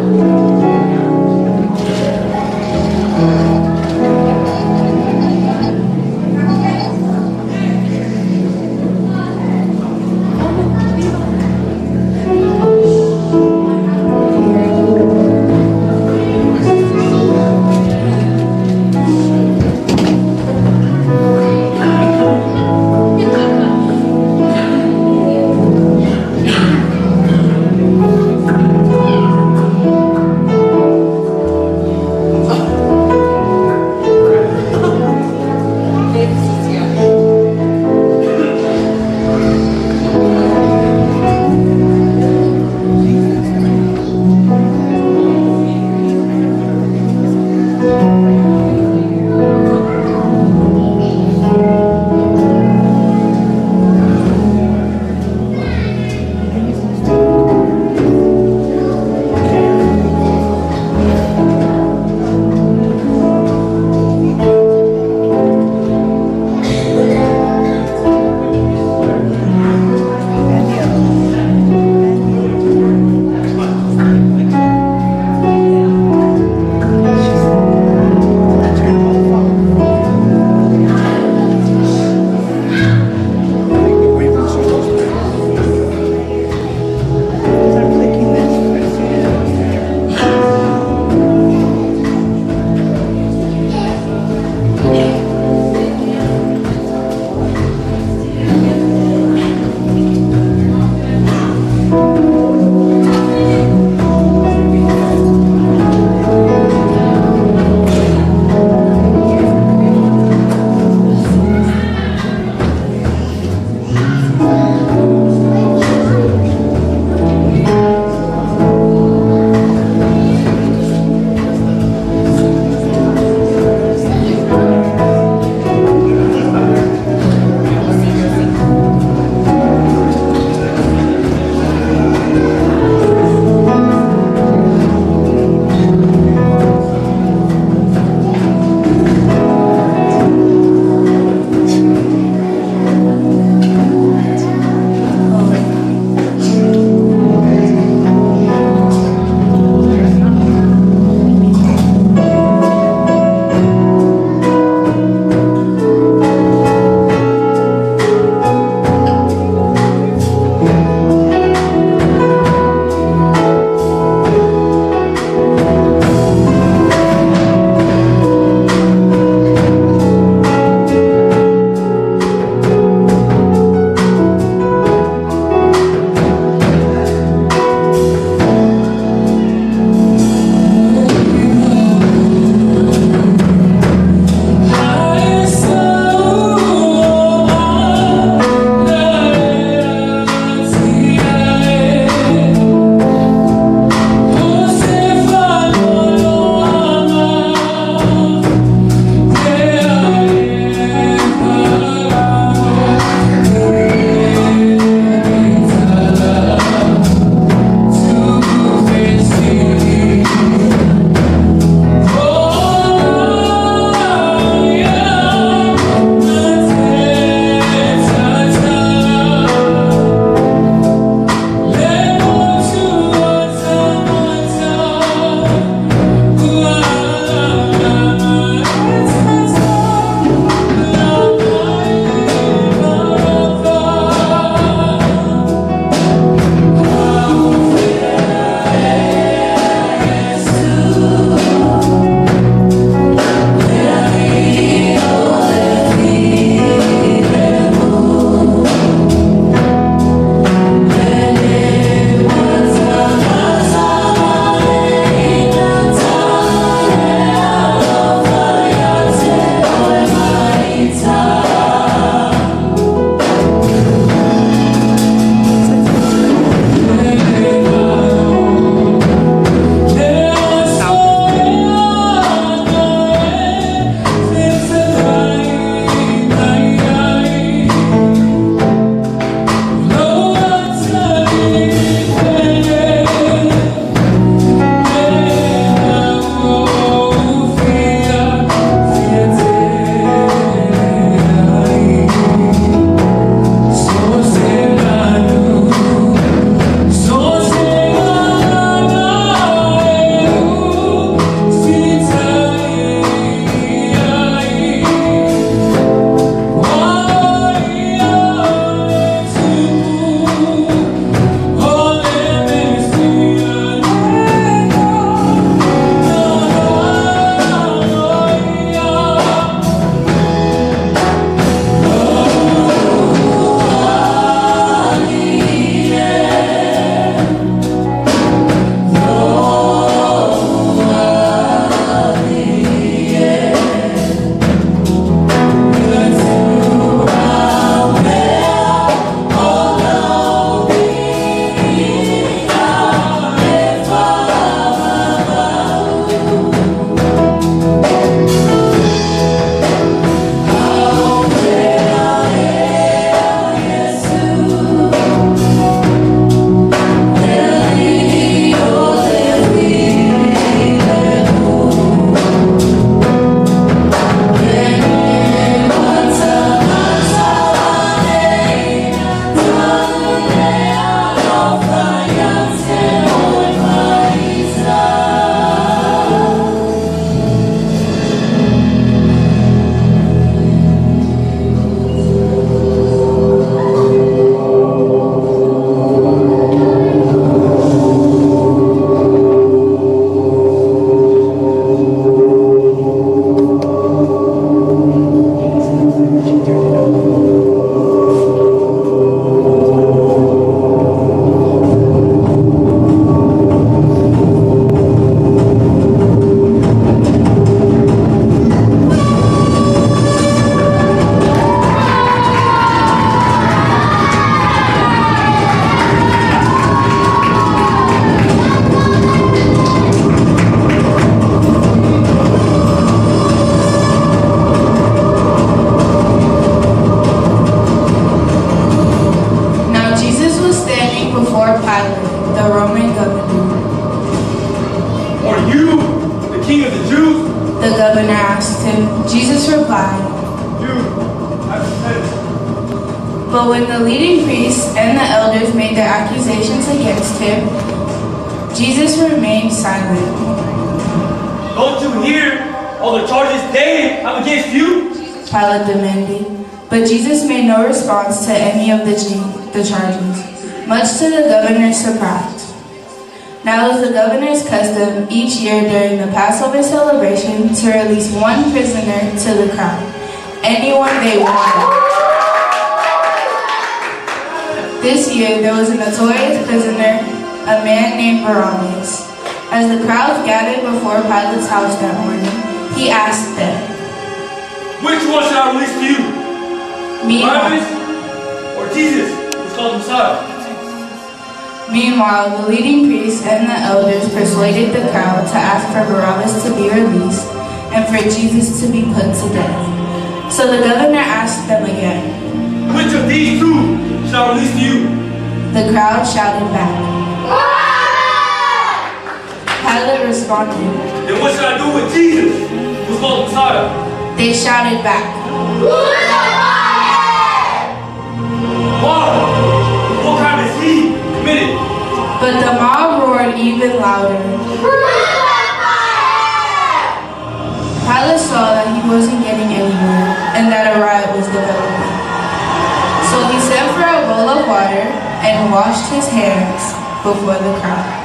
I came before Pilate, the Roman governor. Are you the king of the Jews? The governor asked him. Jesus replied, You have said it. But when the leading priests and the elders made their accusations against him, Jesus remained silent. Don't you hear all the charges they have against you? Pilate demanded. But Jesus made no response to any of the charges, much to the governor's surprise. Now it was the governor's custom each year during the Passover celebration to release one prisoner to the crowd, anyone they wanted. This year there was a notorious prisoner, a man named Barabbas. As the crowds gathered before Pilate's house that morning, he asked them, Which one should I release to you? Meanwhile, Barabbas or Jesus, who's called Messiah? Meanwhile, the leading priests and the elders persuaded the crowd to ask for Barabbas to be released and for Jesus to be put to death. So the governor asked them again. Which of these two should I release to you? The crowd shouted back. Pilate responded. Then what should I do with Jesus, who's called Messiah? They shouted back. Why? What crime has he committed? But the mob roared even louder. Pilate saw that he wasn't getting anywhere and that a riot was developing. So he sent for a bowl of water and washed his hands before the crowd.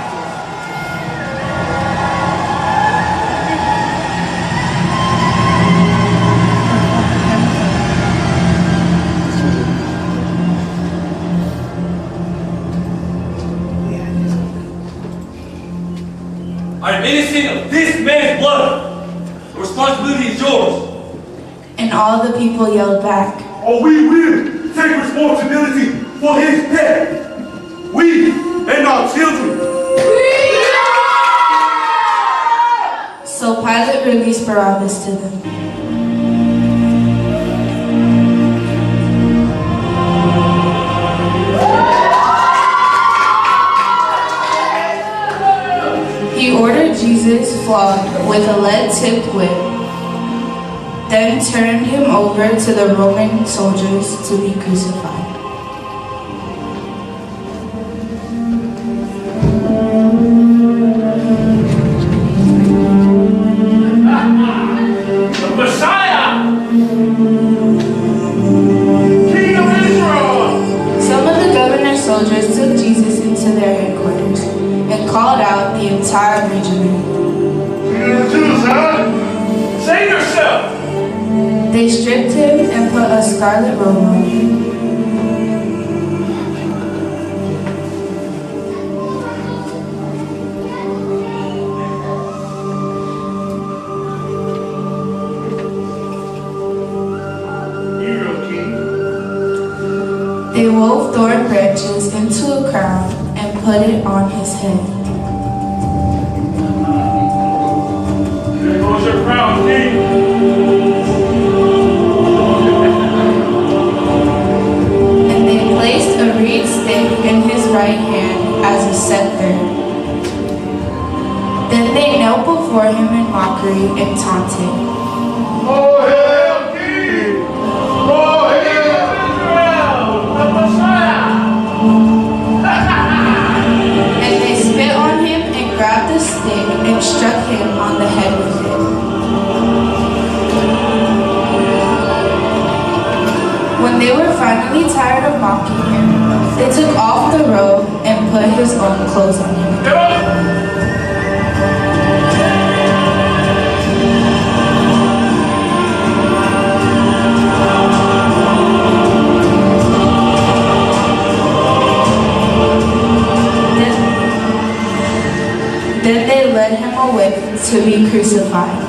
I am innocent of this man's blood. The responsibility is yours. And all the people yelled back. Or we will take responsibility for his death. We and our children. So Pilate released Barabbas to them. He ordered Jesus flogged with a lead-tipped whip, then turned him over to the Roman soldiers to be crucified. The Messiah! King of Israel! Some of the governor's soldiers took Jesus into their headquarters and called out the entire regiment. King of the Jews, huh? Save yourself! They stripped him and put a scarlet robe on him. Hero King. They wove thorn branches into a crown and put it on his head. There goes your crown, King. And they placed a reed stick in his right hand as a scepter. Then they knelt before him in mockery and taunted. Oh, hail King! Oh, hail Israel! The Messiah! And they spit on him and grabbed the stick and struck him on the head with it. When they were finally tired of mocking him, they took off the robe and put his own clothes on him. Get up! Then they led him away to be crucified.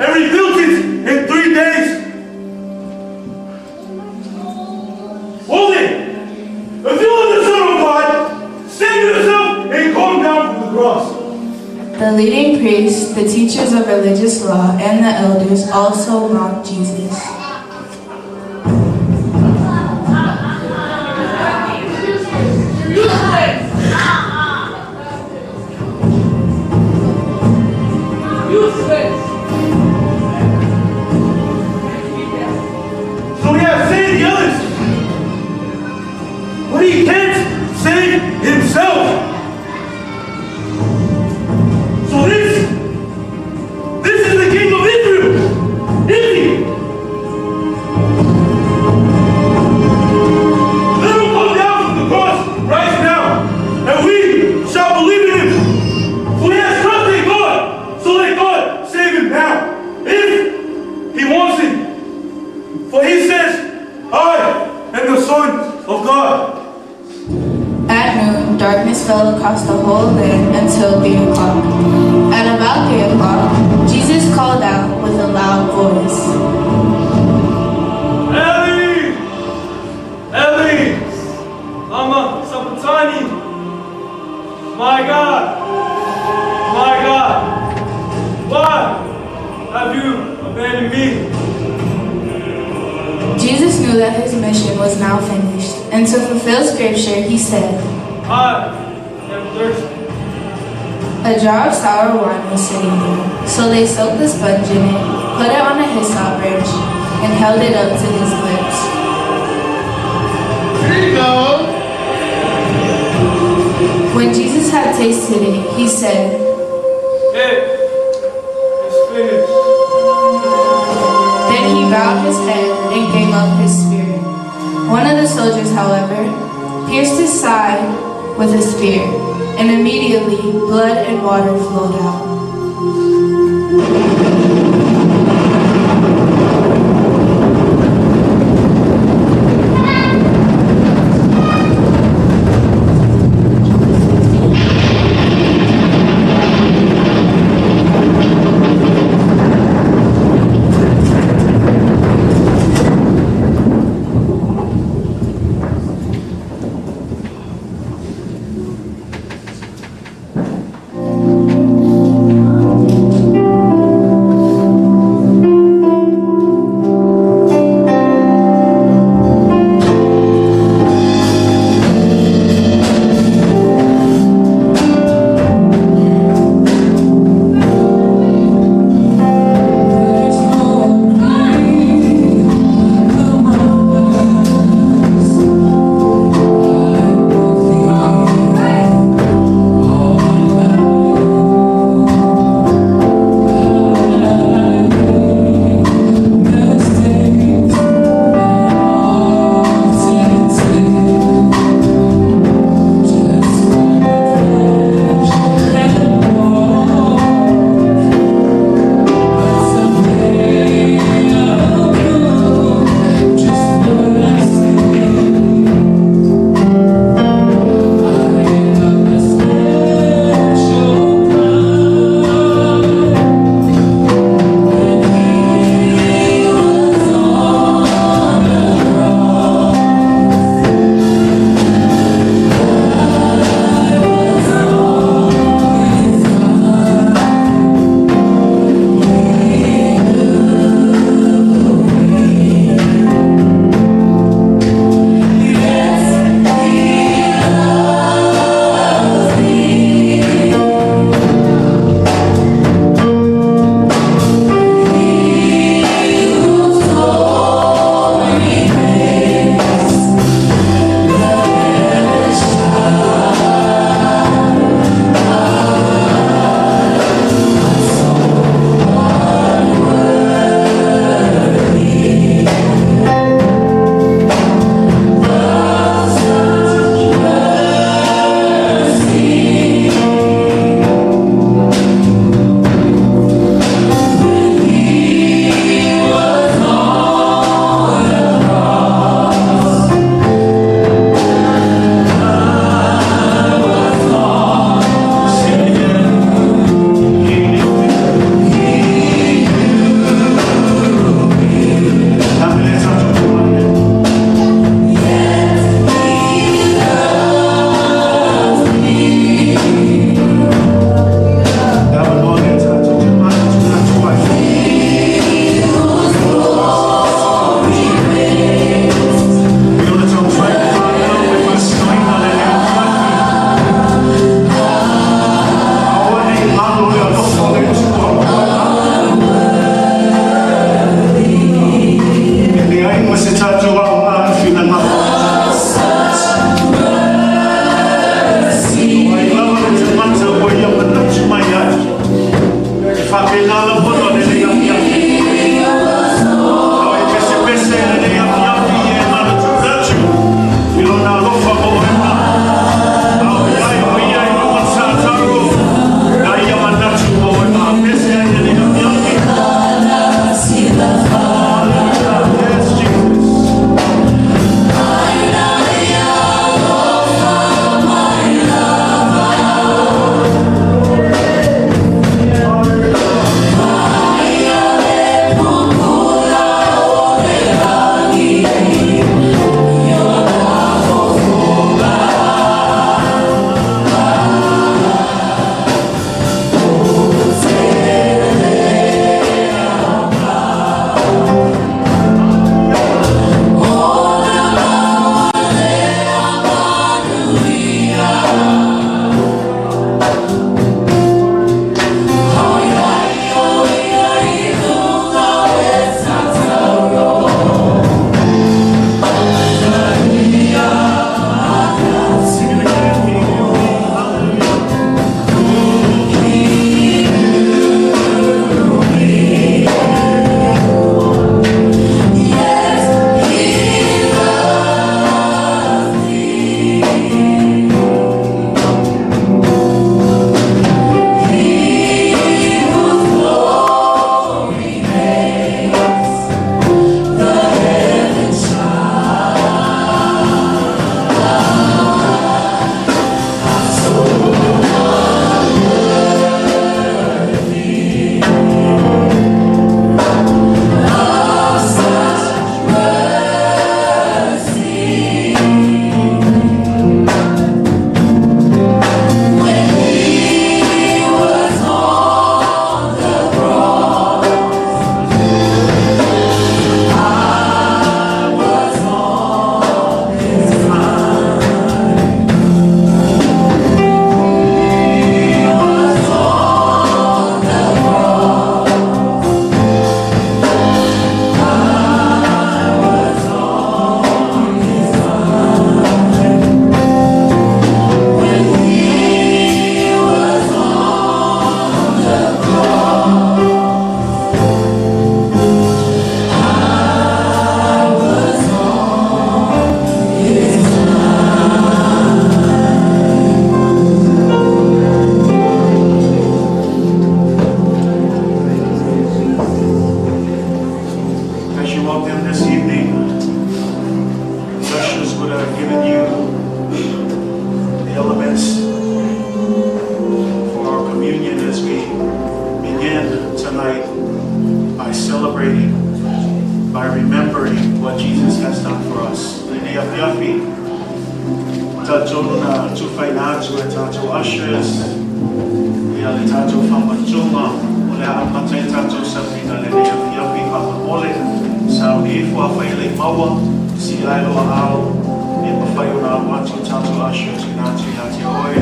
and rebuilt it in 3 days. Well then, if you are the Son of God, save yourself and come down from the cross. The leading priests, the teachers of religious law, and the elders also mocked Jesus. Useless! So he has saved the others. But he can't save himself. So this is the King of Israel, is he? Let him come down from the cross right now, and we shall believe in him. For he has trusted God, so let God save him now, if he wants it. For he says, I am the Son of God. At noon, darkness fell across the whole land until 3 o'clock. At about 3 o'clock, Jesus called out with a loud voice. Eli! Eli! Lama sabachthani! My God! My God! Why have you abandoned me? Jesus knew that his mission was now finished, and to fulfill scripture, he said, I am thirsty. A jar of sour wine was sitting there, so they soaked the sponge in it, put it on a hyssop branch, and held it up to his lips. Here you go. When Jesus had tasted it, he said, It is finished. Then he bowed his head and gave up his spirit. One of the soldiers, however, pierced his side with a spear, and immediately blood and water flowed out. o le alofa o le Atua mo oe ma. E leai ma se tatou aoga i finagalo o le Atua. O ai lava le tagata ua ia manatu mai ai, e faapena lava ona lenei afiafi. Ao e pesepese i lenei afiafi e manatunatu i lona alofa mo oe ma. Ao i ai o ia i luga tataro na ia manatu mo oe ma. Pese ai lenei afiafi. Hallelujah. Yes, Jesus. Sing it again. Hallelujah. As you walked in this evening, the ushers would have given you the elements for our communion as we begin tonight by celebrating, by remembering what Jesus has done for us. Lenei afiafi, tatou na tufaina atu e tatou ushers, ia le tatou faamantuga, o le a amata ai tatou sauniga lenei afiafi faamolemole, sauni ifo afai e le i maua, si ai loa ao, e mafai ona alu atu tatou ushers i atu ia te oe,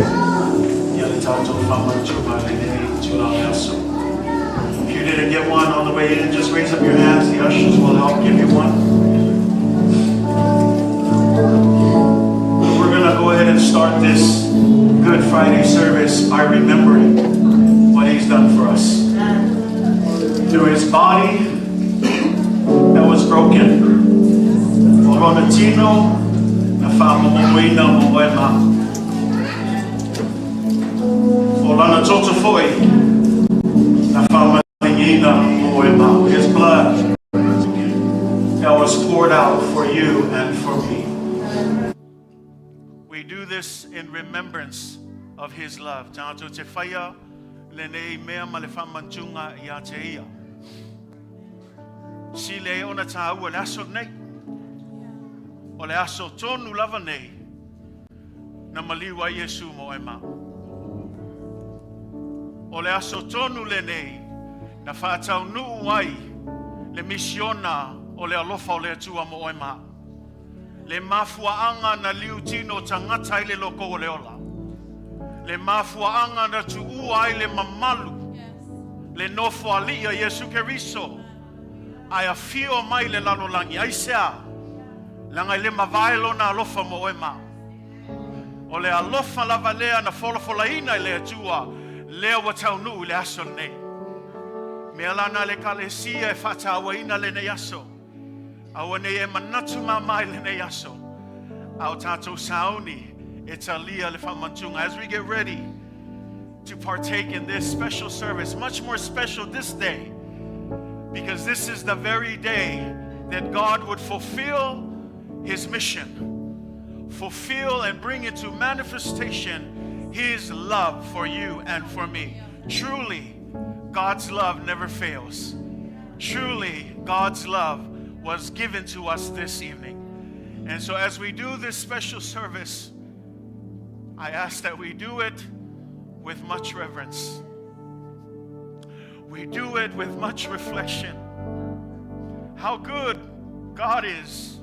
ia le tatou faamantuga lenei tulaga aso. If you didn't get one on the way in, just raise up your hands. The ushers will help give you one. We're going to go ahead and start this Good Friday service by remembering what He's done for us. Through His body that was broken. O lona tino na whaamomoina mo oe ma. O lana toto foi na whaamaligina mo oe ma. His blood that was poured out for you and for me. We do this in remembrance of His love. Tatou te faia lenei mea ma le whaamantunga ia te ia. Si le ona tāua le aso nei. O le aso tonu lava nei na maliu ai Iesu mo oe ma. O le aso tonu lenei na whaataunuu ai le misiona o le alofa o le Atua mo oe ma. Le mafuaanga na liu tino tagata i le loko o le ola. Le mafuaaga na tuua ai le mamalu, le nofoalii a Iesu Keriso, ae afio mai i le lalolagi. Aisea? Leaga e le mavae Lona alofa mo oe ma au. O le alofa lava lea na folafolaina e le Atua, lea ua taunuu i le aso lenei. Mea la na le Ekalesia e faatauaina lenei aso. Aua nei e manatu mama i lenei aso, a o tatou sauni e talia le faamantuga. As we get ready to partake in this special service, much more special this day, because this is the very day that God would fulfill His mission, fulfill and bring into manifestation His love for you and for me. Truly, God's love never fails. Truly, God's love was given to us this evening. And so, as we do this special service, I ask that we do it with much reverence. We do it with much reflection. How good God is,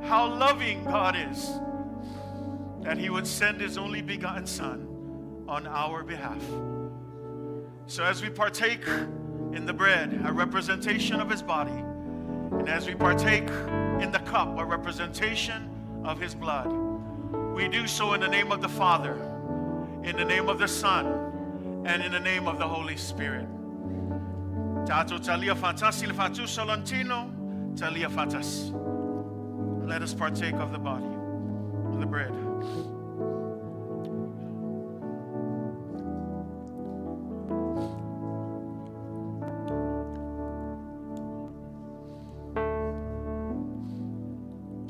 how loving God is, that He would send His only begotten Son on our behalf. So, as we partake in the bread, a representation of His body, and as we partake in the cup, a representation of His blood, we do so in the name of the Father, in the name of the Son, and in the name of the Holy Spirit. Tatou talia faatasi le faatusa o lona tino, talia faatasi. Let us partake of the body, of the bread.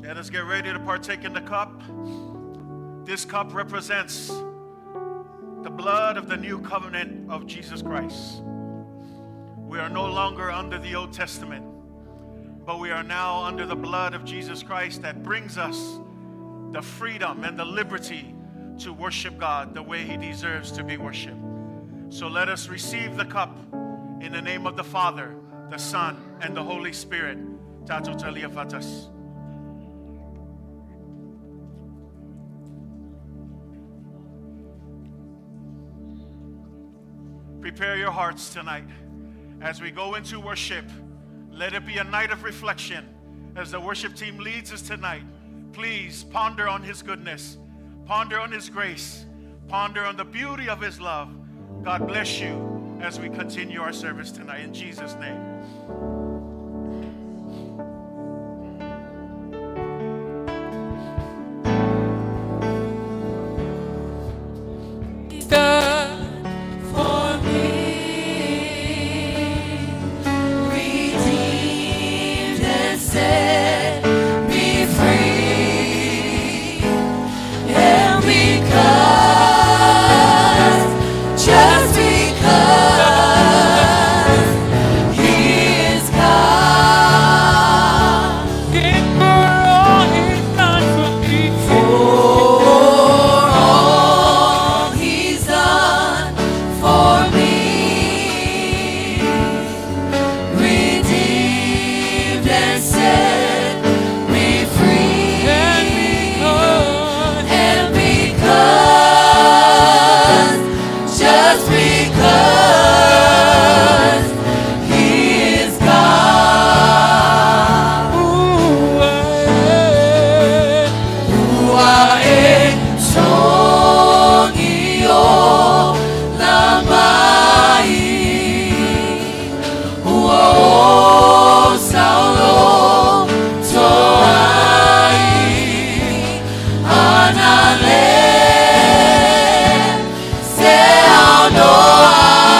Let us get ready to partake in the cup. This cup represents the blood of the new covenant of Jesus Christ. We are no longer under the Old Testament, but we are now under the blood of Jesus Christ that brings us the freedom and the liberty to worship God the way He deserves to be worshiped. So let us receive the cup in the name of the Father, the Son, and the Holy Spirit. Tatou talia faatasi. Prepare your hearts tonight as we go into worship. Let it be a night of reflection as the worship team leads us tonight. Please ponder on His goodness, ponder on His grace, ponder on the beauty of His love. God bless you as we continue our service tonight. In Jesus' name. Done for me, redeemed and set me free, and because, just because He is God, And for all he's done for me. For all He's done for me, redeemed and set me free, And because, and because, just because He is God. Ooh, Ua e togi o la mai Ua o saulo toai Ana le se au noa.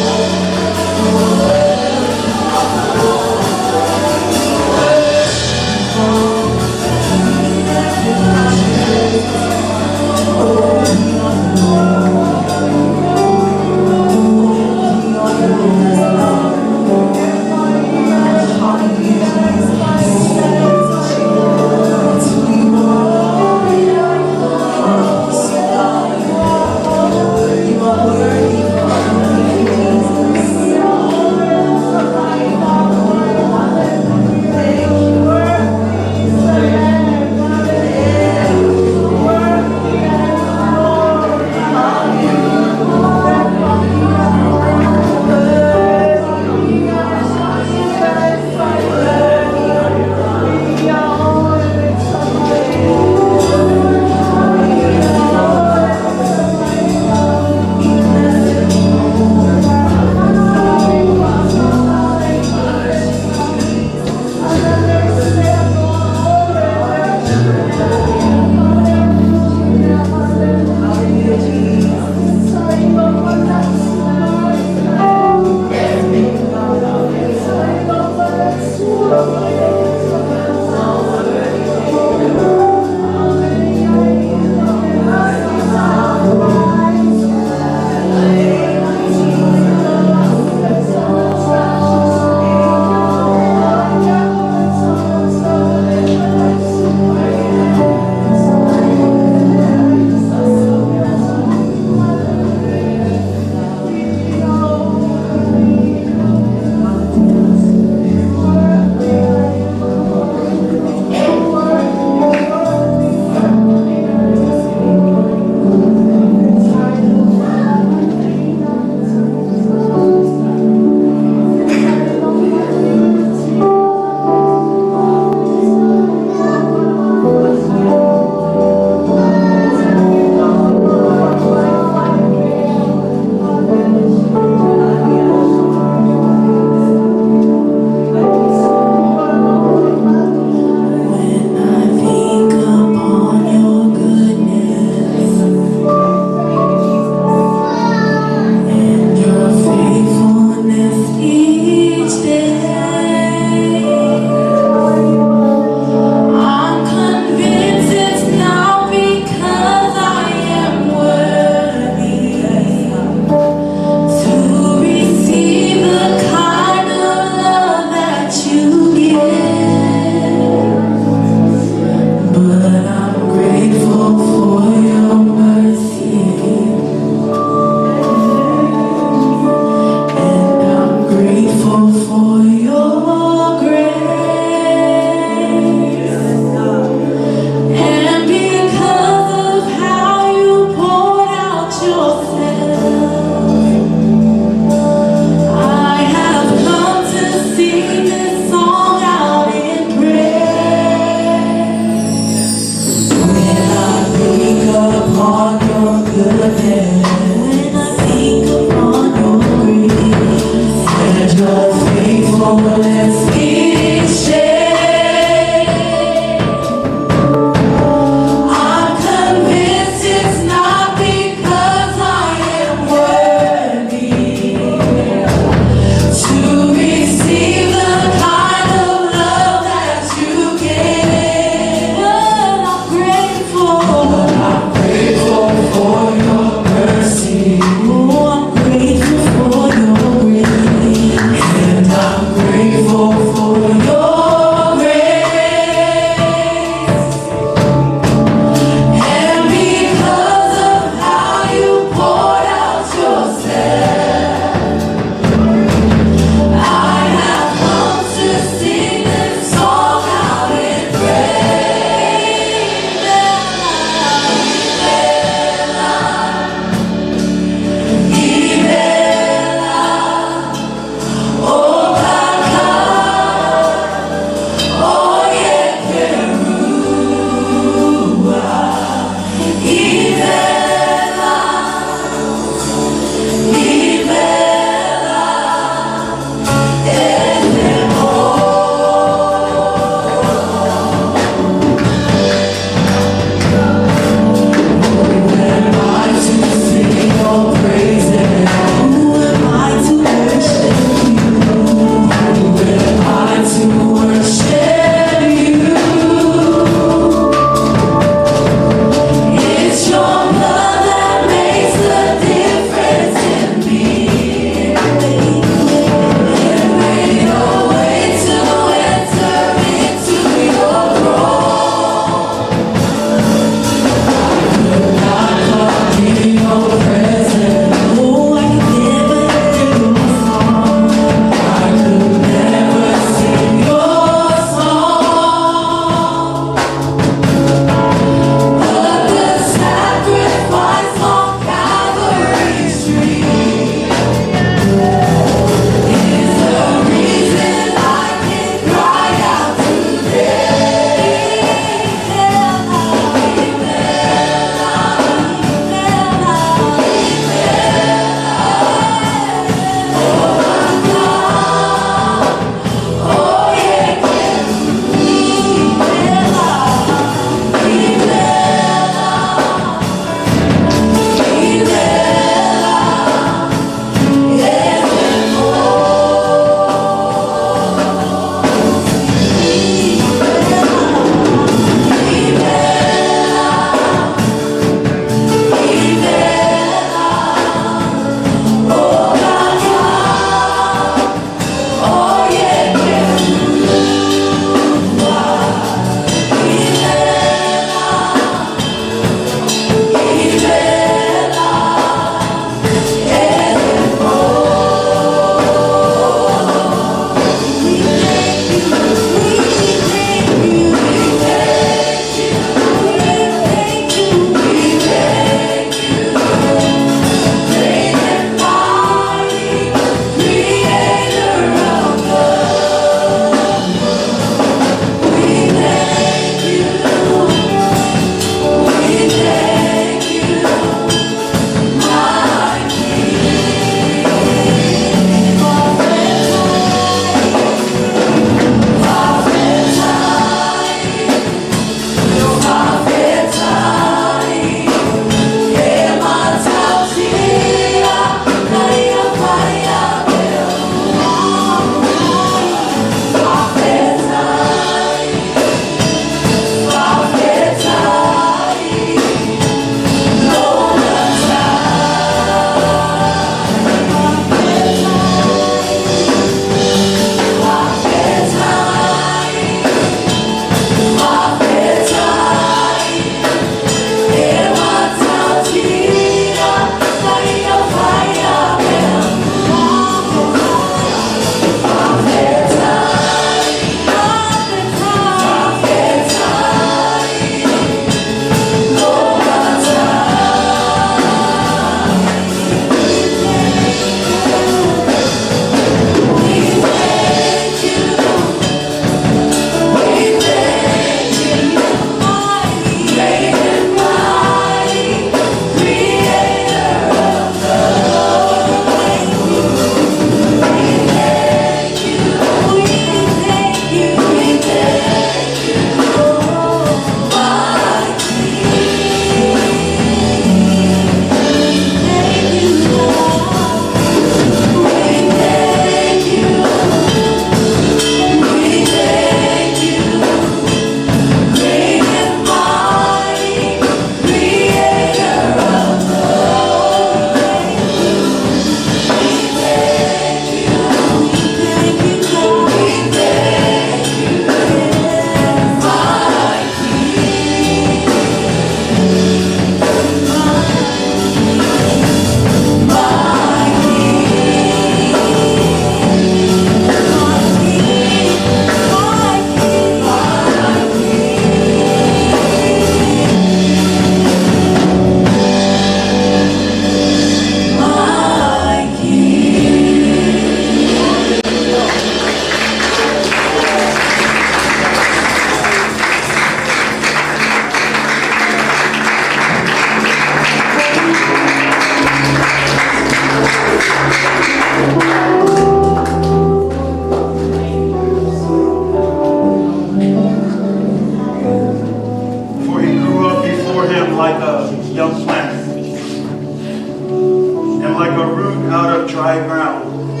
ground.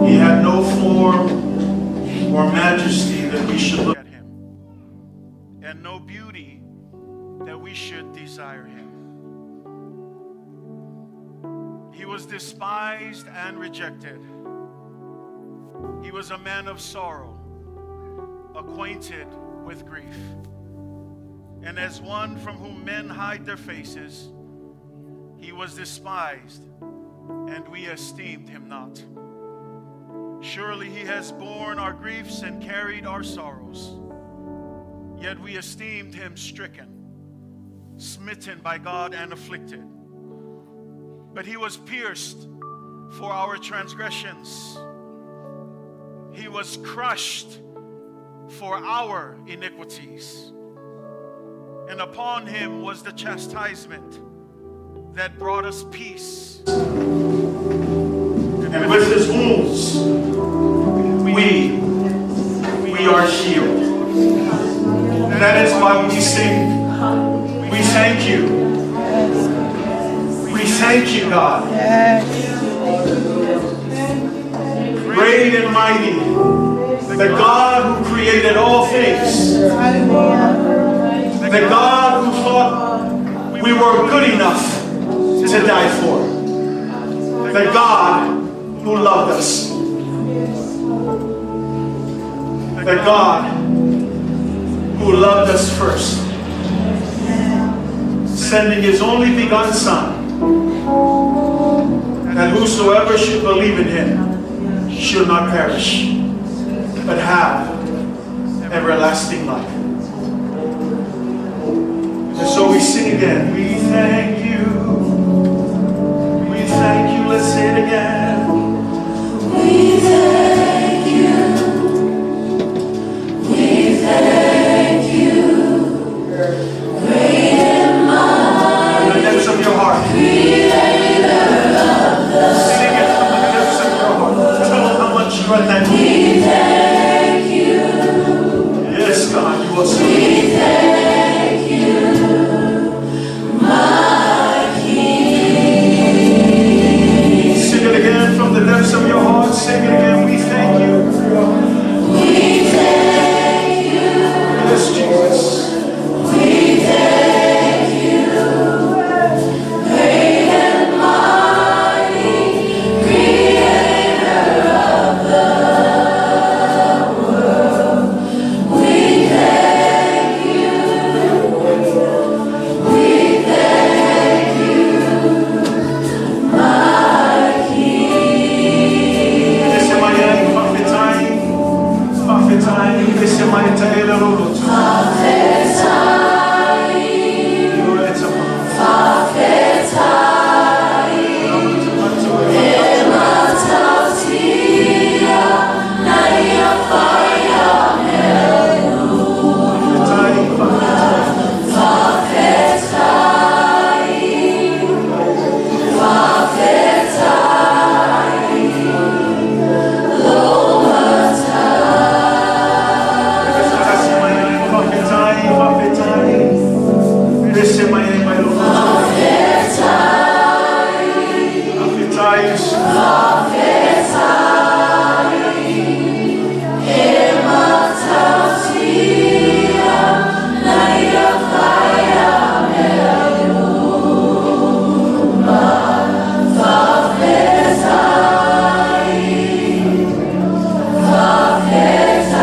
He had no form or majesty that we should look at him, and no beauty that we should desire him. He was despised and rejected. He was a man of sorrow, acquainted with grief. And as one from whom men hide their faces, he was despised, and we esteemed him not. Surely he has borne our griefs and carried our sorrows. Yet we esteemed him stricken, smitten by God, and afflicted. But he was pierced for our transgressions, he was crushed for our iniquities. And upon him was the chastisement that brought us peace. And with his wounds, we, we are healed. And that is why we sing. We thank you. We thank you, God. Great and mighty, the God who created all things, the God who thought we were good enough to die for, the God who loved us, the God who loved us first, sending his only begotten Son, that whosoever should believe in him should not perish, but have everlasting life. And so we sing again. We thank you. We thank you. Let's say it again. We thank you. We thank you. Great and From the depths of your heart. Sing it from the depths of your heart. Tell them how much you are thankful. we thank you. Yes, God, you are so We thank you, my King. Sing it again from the depths of your heart. Sing it again. We thank you. We thank you. Yes, Jesus. We thank you. Great and mighty Creator of the world. We thank you. We thank you, my King. Ese mai fafetai, fafetai, ese mai taela rorotu. Fafetai, fafetai. Ematātia, naia whaia Fafetai, fafetai, Fafetai, fafetai, ematātia, naia whaia Fafetai, fafetai,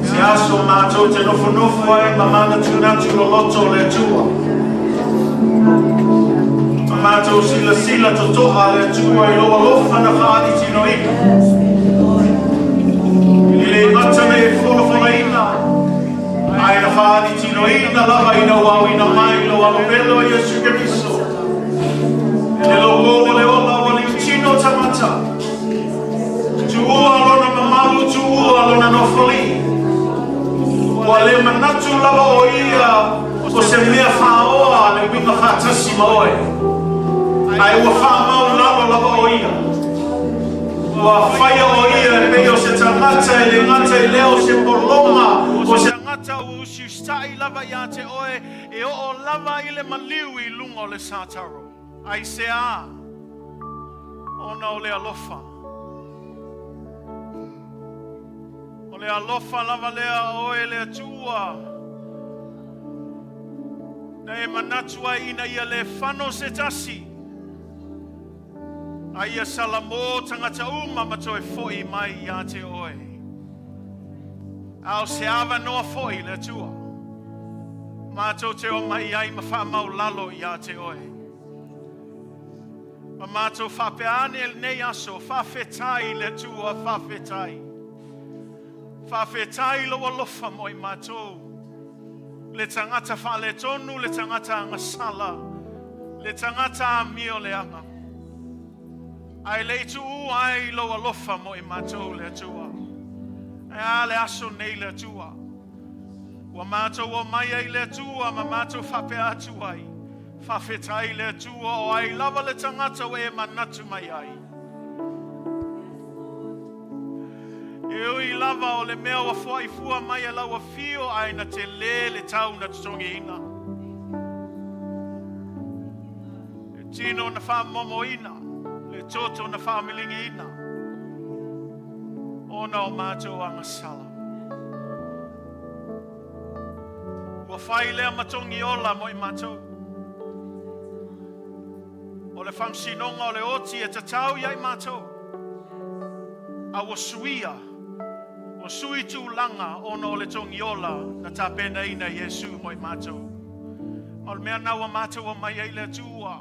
Se aso mātou te nofonofo ai ma mana tūnatu lo loto le tua. matou silasila totoa le Atua i lou alofa na faaalitinoina. E le gata na e folafolaina, ae na faaalitinoina lava ina ua aoina mai lou Alo pele o Iesu Keriso. E le loko o le ola ua liutino tagata. Tuua lona mamalu, tuua lona nofolii. Ua le manatu lava o ia o se mea faaoa le uiga faatasi ma oe. Ae ua faamaulalo lava o ia. Ua faia o ia e pei o se tagata e le gata i lea o se pologa o se tagata ua usiusitai lava ia te oe e oo lava i le maliu i luga o le sataro. Aisea? Ona o le alofa. O le alofa lava lea a oe le Atua, na e manatu ai ina ia le fano se tasi, a ia salamo tagata uma ma toe foʻi mai ia te oe. A o se avanoa foi le Atua, matou te omai ai ma faamaulalo ia te oe. Ma matou faapea ane lenei aso, faafetai le Atua, faafetai. Faafetai lou alofa mo i matou. Le tagata faaletonu, le tagata agasala, le tagata amio leaga. Ae le i tuua ai lou alofa mo i matou le Atua. Ae a le aso nei le Atua. Ua matou omai ai le Atua ma matou faapea atu ai. Faafetai le Atua o ai lava le tagata ua e manatu mai ai. E ui lava o le mea ua foaifua mai e lau afio ae na tele le tau na totogiina. Le tino na faamomoina, le toto na faamiligiina, ona o matou agasala. Ua fai lea ma togi ola mo i matou. O le faamasinoga o le oti e tatau ia i matou. A ua suia, ua sui tulaga ona o le togi ola na tapenaina e Iesu mo i matou. Ma o le mea na ua matou omai ai le Atua,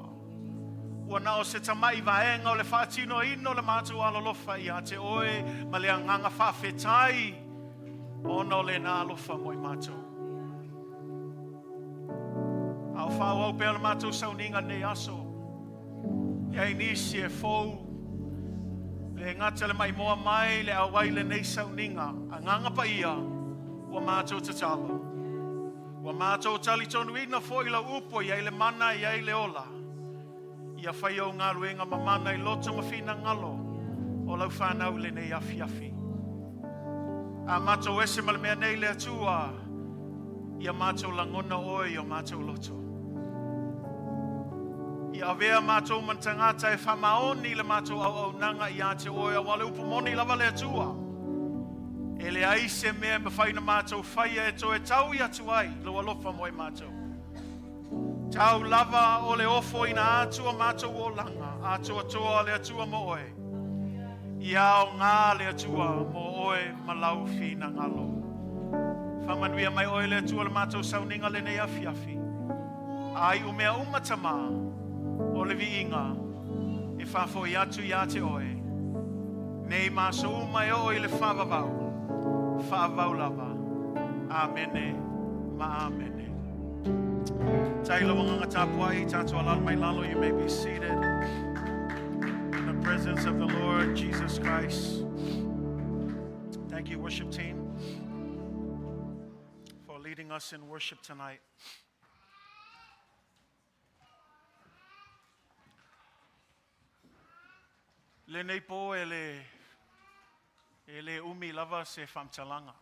ua na o se tamaʻi vaega o le faatinoina o le matou alolofa ia te oe ma le agaga faafetai ona o lena alofa mo i matou. A o faaauau pea le matou sauniga lenei aso, e ai nisi e fou, le gata le maimoa mai le auai lenei sauniga, Agaga Paia, ua matou tatalo. Ua matou talitonuina foi lau upu e i ai le mana e i ai le ola. Ia fai ou galuega mamana i loto ma finagalo o lau fanau i lenei afiafi. A matou ese ma le mea nei le Atua, ia matou lagona oe i o matou loto. Ia avea matou ma ni tagata e faamaoni i le matou auaunaga ia te oe, aua o le upu moni lava le Atua. E leai se mea e mafai ona matou faia e toe taui atu ai lou alofa mo i matou. Tau lava o le ofoina atu o matou olaga atoatoa le Atua mo oe. Ia aoga le Atua mo oe ma lau finagalo. Faamanuia mai oe le Atua le matou sauniga lenei afiafi. A iu mea uma Tamā, o le viiga e faafoi atu ia te oe. Nei ma aso uma e oo i le faavavau, faavavau lava. Amene ma amene. Tai lau agaga tapuai, tatou alaala mai lalo, you may be seated in the presence of the Lord Jesus Christ. Thank you, worship team, for leading us in worship tonight. Lenei po e le e le umi lava se faamatalaga.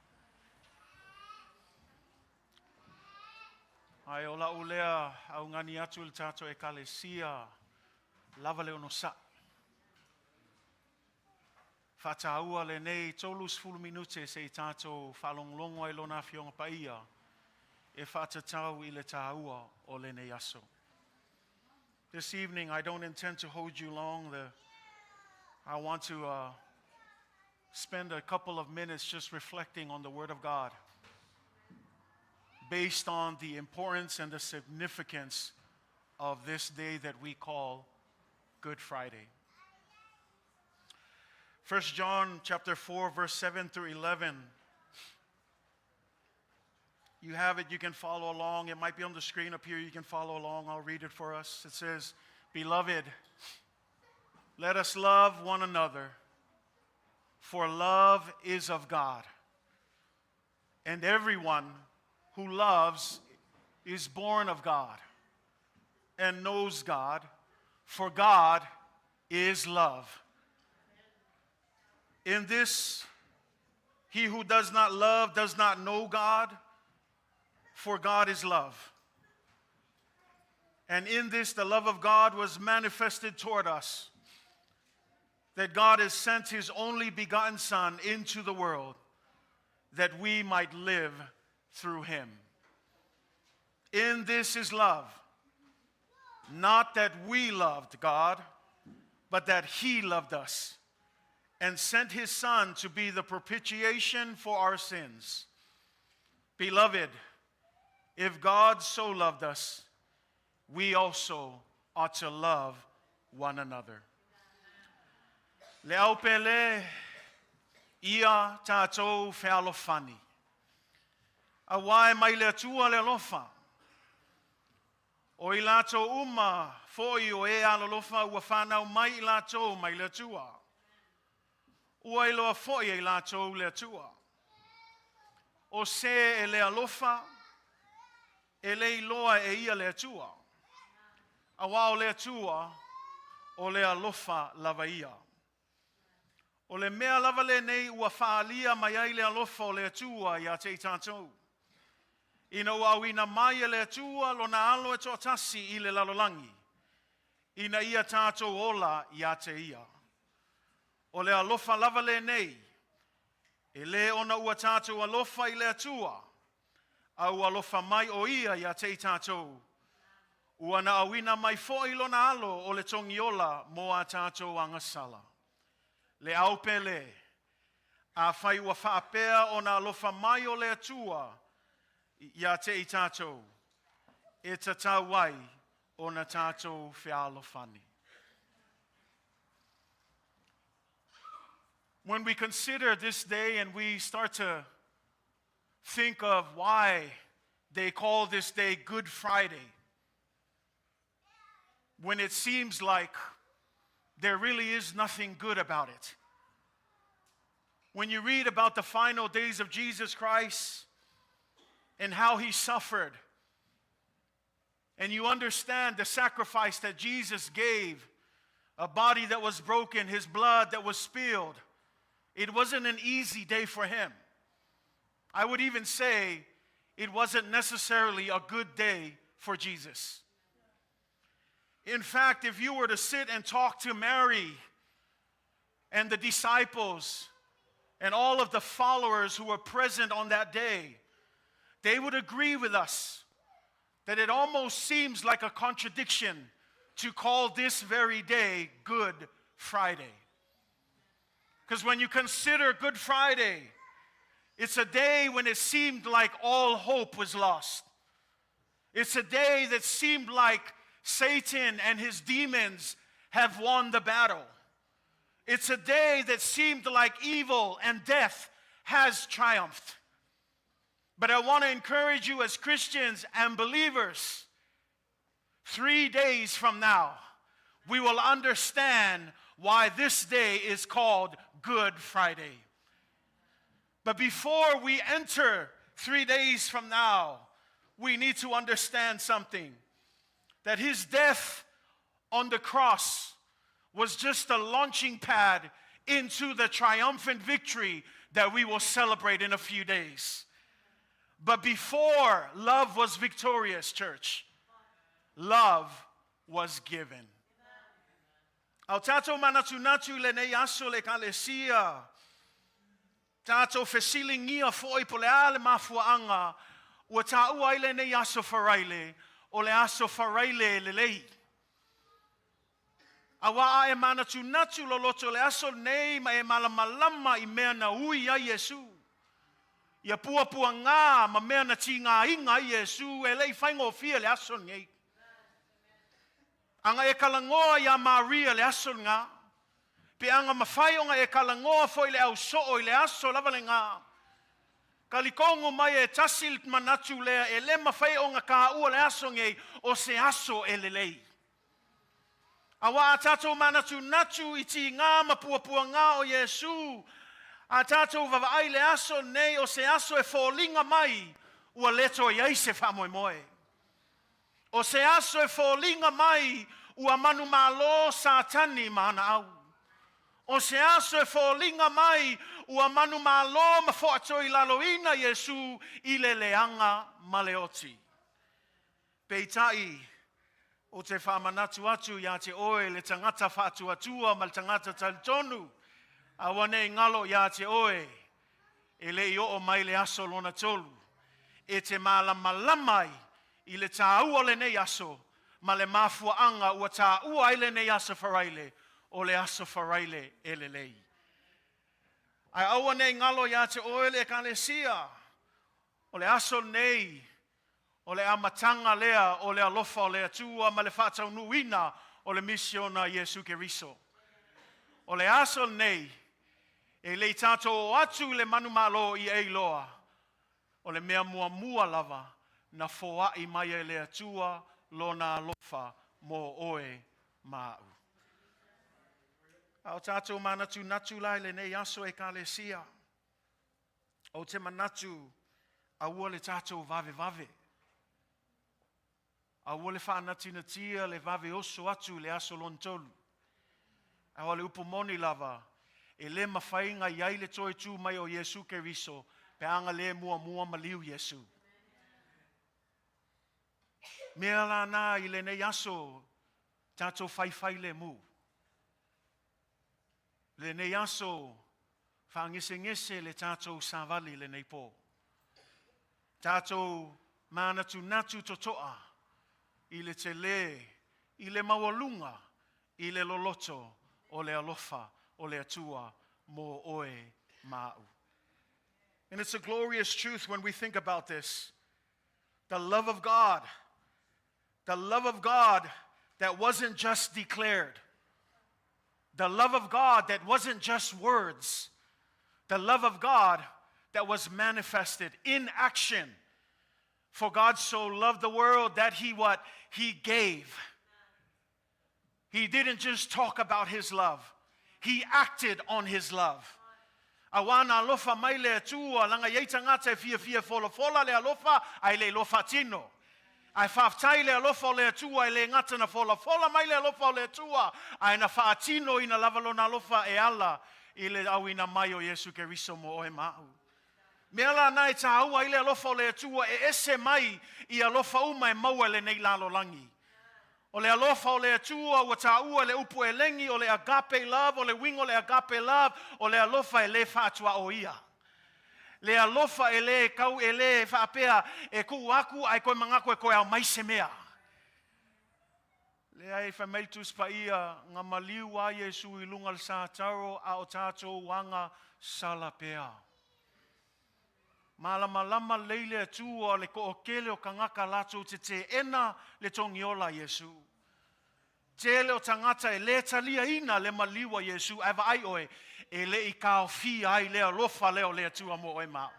Ae o la'u lea augani atu i le tatou Ekalesia lava le onosaʻi. Faataua lenei 30 minute se i tatou faalogologo ai Lona Afioga Paia e faatatau i le taua o lenei aso. This evening, I don't intend to hold you long. I want to spend a couple of minutes just reflecting on the Word of God based on the importance and the significance of this day that we call Good Friday. 1 John chapter 4 verse 7 through 11. You have it, you can follow along. It might be on the screen up here. You can follow along. I'll read it for us. It says, "Beloved, let us love one another, for love is of God. And everyone who loves is born of God and knows God, for God is love. In this, he who does not love does not know God, for God is love. And in this, the love of God was manifested toward us, that God has sent his only begotten Son into the world, that we might live through him. In this is love, not that we loved God, but that he loved us and sent his Son to be the propitiation for our sins. Beloved, if God so loved us, we also ought to love one another. Le au pele ia tātou fealofani. Auā e mai le Atua le alofa. O i latou uma foi o e alolofa ua whanau mai i latou mai le Atua. Ua iloa foi e i latou le Atua. O se e le alofa, e le iloa e ia le Atua. Auā o le Atua, o le alofa lava ia. O le mea lava lenei ua faaalia mai ai le alofa o le Atua ia te i tatou. Ina ua auina mai e le Atua lona alo e toatasi i le lalolagi, ina ia tatou ola ia te ia. O le alofa lava lenei, e le ona ua tatou alofa i le Atua, a ua alofa mai o ia ia te i tatou. Ua na auina mai foi lona alo o le togiola mo a tatou agasala. Le au pele, afai ua faapea ona alofa mai o le Atua ia te i tatou, e tatau ai ona tatou fealofani. When we consider this day and we start to think of why they call this day Good Friday, when it seems like there really is nothing good about it. When you read about the final days of Jesus Christ and how he suffered, and you understand the sacrifice that Jesus gave, a body that was broken, his blood that was spilled, it wasn't an easy day for him. I would even say it wasn't necessarily a good day for Jesus. In fact, if you were to sit and talk to Mary and the disciples and all of the followers who were present on that day, they would agree with us that it almost seems like a contradiction to call this very day Good Friday. Because when you consider Good Friday, it's a day when it seemed like all hope was lost. It's a day that seemed like Satan and his demons have won the battle. It's a day that seemed like evil and death has triumphed. But I want to encourage you as Christians and believers 3 days from now, we will understand why this day is called Good Friday. But before we enter 3 days from now, we need to understand something, that his death on the cross was just a launching pad into the triumphant victory that we will celebrate in a few days. But before love was victorious, church, love was given. A o tatou manatunatu i lenei aso le ekalesia, tatou fesiligia foi po o le a le mafuaaga, ua taua ai lenei aso Faraile, o le aso Faraile lelei. Auā a e manatunatu loloto le aso nei ma e malamalama i mea na ui ai Iesu. Ia puapuagā ma mea na tigāiga ai Iesu e le i faigofie le aso nei. Aga e kalagoa iā Maria le aso legā, pe aga mafai ona e kalagoa foi le ausoo i le aso lava legā. Talitogu mai e tasi le manatu lea e le mafai ona tāua le aso nei o se aso e lelei. Auā a tatou manatunatu i tigā ma puapuagā o Iesu, a tatou vavaai le aso nei o se aso e foliga mai ua le toe i ai se faamoemoe. O se aso e foliga mai ua manumalo Satani ma ana au. O se aso e foliga mai ua manumalo ma foatoilaloina Iesu i le leaga ma le oti. Peitai, ou te faamanatu atu iā te oe le tagata faatuatua ma le tagata talitonu, aua ne i galo iā te oe, e le i oo mai le aso lona tolu, e te malamalama ai i le tāua o lenei aso ma le mafuaaga ua tāua ai lenei aso Faraile o le aso Faraile e lelei. Ae aua ne i galo iā te oe le Ekalesia, o le aso lenei o le amataga lea o le alofa o le Atua ma le faataunuuina o le misiona a Iesu Keriso. O le aso lenei, e le i tatou o atu i le manumalo i Eiloa, o le mea muamua lava na foai mai e le Atua Lona alofa mo oe ma au. A o tatou manatunatu la i lenei aso Ekalesia, ou te manatu aua le tatou vavevave. Aua le faanatinatia le vave oso atu i le aso lona tolu. A o le upu moni lava, e le mafai ona i ai le toe tu mai o Iesu Keriso pe a na le muamua maliu Iesu. Mea la na i lenei aso, tatou faifailemu. Lenei aso, faagesegese le tatou savali lenei pō. Tatou manatunatu totoa i le telē, i le maualuga, i le loloto o le alofa o le Atua mo oe ma au. And it's a glorious truth when we think about this. The love of God, the love of God that wasn't just declared, the love of God that wasn't just words, the love of God that was manifested in action. For God so loved the world that he what? He gave. He didn't just talk about his love. He acted on his love. Auā na alofa mai le Atua, laga e i ai tagata e fiafia folafola le alofa, ae le iloa faatino. Ae faafetai le alofa o le Atua e le gata na folafola mai le alofa o le Atua, ae na faatinoina lava lona alofa e ala i le auina mai o Iesu Keriso mo oe ma au. Mea la na e tāua ai le alofa o le Atua e ese mai i alofa uma e maua i lenei lalolagi. O le alofa o le Atua ua tāua le upu elegi o le agape love, o le uiga o le agape love, o le alofa e le faatuaoia. Le alofa e le kau e le faapea e tuu atu ae toe manatu e toe aumai se mea. Leai, fai mai le Tusi Paia, na maliu lava Iesu i luga o le sataro a o tatou aga sala pea. Malamalama lelei le Atua o le toatele o tagata latou te teena le togiola a Iesu. Tele o tagata e le taliaina le maliu a Iesu, ae vaai oe, e le i taofia ai le alofa lea o le Atua mo oe ma au.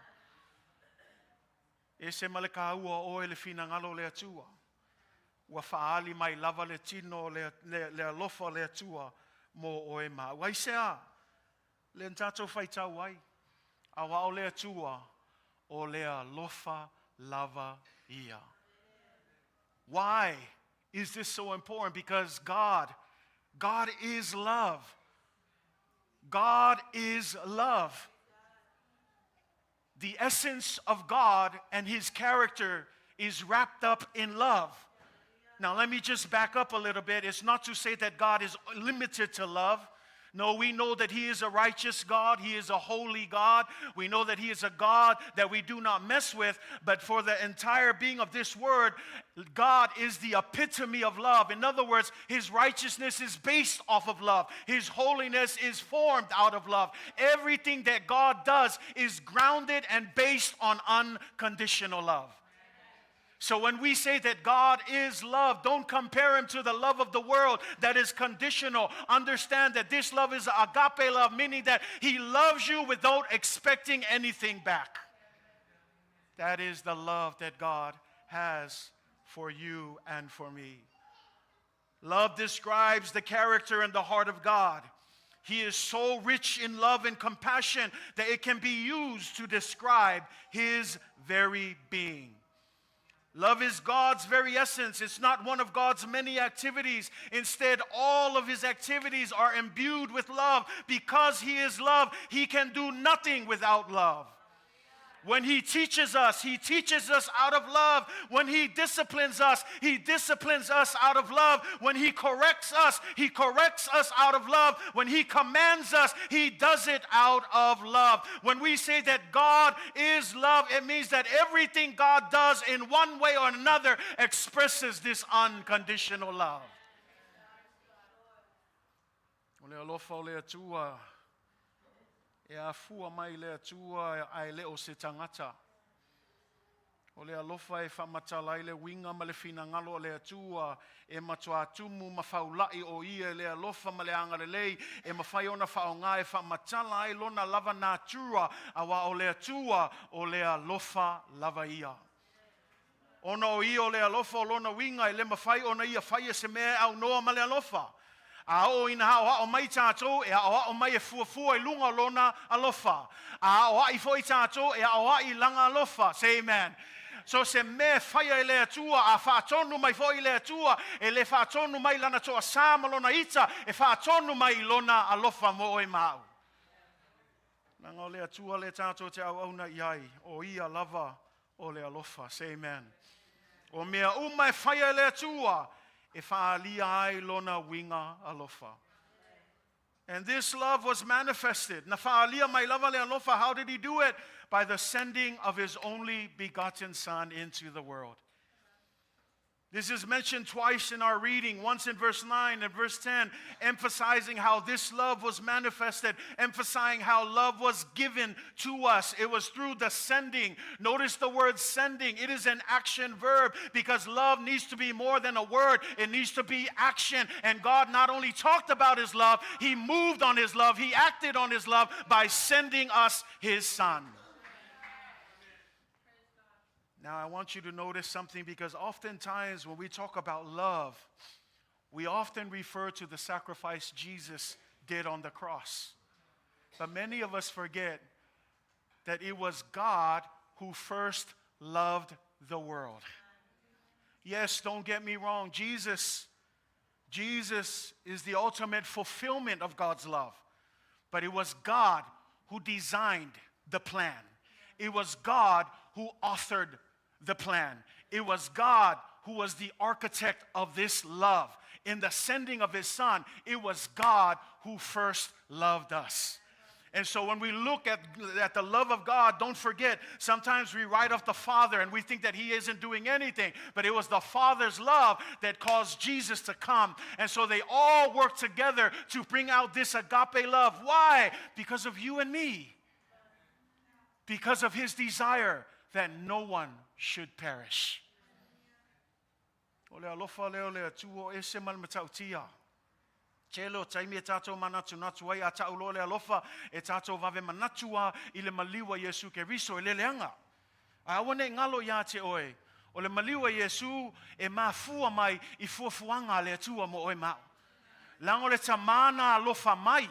Ese ma le tāua o oe le finagalo o le Atua. Ua faaali mai lava le tino le, le, le alofa o le Atua mo oe ma au. Aisea? Lea na tatou faitau ai, auā o le Atua, o le alofa lava ia. Why is this so important? Because God, God is love. God is love. The essence of God and His character is wrapped up in love. Now, let me just back up a little bit. It's not to say that God is limited to love. No, we know that He is a righteous God. He is a holy God. We know that He is a God that we do not mess with. But for the entire being of this word, God is the epitome of love. In other words, His righteousness is based off of love, His holiness is formed out of love. Everything that God does is grounded and based on unconditional love. So when we say that God is love, don't compare him to the love of the world that is conditional. Understand that this love is agape love, meaning that he loves you without expecting anything back. That is the love that God has for you and for me. Love describes the character and the heart of God. He is so rich in love and compassion that it can be used to describe his very being. Love is God's very essence. It's not one of God's many activities. Instead, all of his activities are imbued with love. Because he is love, he can do nothing without love. When he teaches us, he teaches us out of love. When he disciplines us, he disciplines us out of love. When he corrects us, he corrects us out of love. When he commands us, he does it out of love. When we say that God is love, it means that everything God does in one way or another expresses this unconditional love. O le alofa o le Atua e afua mai le Atua ae le o se tagata. O le alofa e faamatala ai le uiga ma le finagalo o le Atua e matuā tumu ma faula'i o ia i le alofa ma le agalelei e mafai ona faaaogā e faamatala ai lona lava natura auā o le Atua o le alofa lava ia. Ona o ia o le alofa o lona uiga e le mafai ona ia faia se mea e aunoa ma le alofa. A oo ina aoao mai tatou, e aoao mai e fuafua i luga o lona alofa. A aoai foi tatou, e aoai i lana alofa. Say amen. So se mea e faia e le Atua, a faatonu mai foi le Atua, e le faatonu mai lana toasā ma lona ita, e faatonu mai i lona alofa mo oe ma au. Leaga o le Atua lea tatou te auauna i ai, o ia lava o le alofa. Say amen. O mea uma e faia e le Atua, e faaalia ai lona uiga alofa. And this love was manifested. Na faaalia mai lava le alofa. How did he do it? By the sending of his only begotten Son into the world. This is mentioned twice in our reading, once in verse 9 and verse 10, emphasizing how this love was manifested, emphasizing how love was given to us. It was through the sending. Notice the word sending. It is an action verb because love needs to be more than a word, it needs to be action. And God not only talked about his love, he moved on his love, he acted on his love by sending us his son. Now, I want you to notice something because oftentimes when we talk about love, we often refer to the sacrifice Jesus did on the cross. But many of us forget that it was God who first loved the world. Yes, don't get me wrong. Jesus is the ultimate fulfillment of God's love. But it was God who designed the plan. It was God who authored the plan. It was God who was the architect of this love. In the sending of his son, it was God who first loved us. And so when we look at the love of God, don't forget, sometimes we write off the Father and we think that he isn't doing anything. But it was the Father's love that caused Jesus to come. And so they all work together to bring out this agape love. Why? Because of you and me. Because of his desire that no one should perish. O le alofa lea o le Atua o ese ma le matautia. Tele o taimi e tātou manatunatu ai a ta'u loa le alofa e tātou vave manatu a i le maliu a Iesu Keriso e leleaga. Ae aua ne i galo iā te oe. O le maliu a Iesu e mafua mai i fuafuaga a le Atua mo oe ma au. Leaga o le Tamā na alofa mai.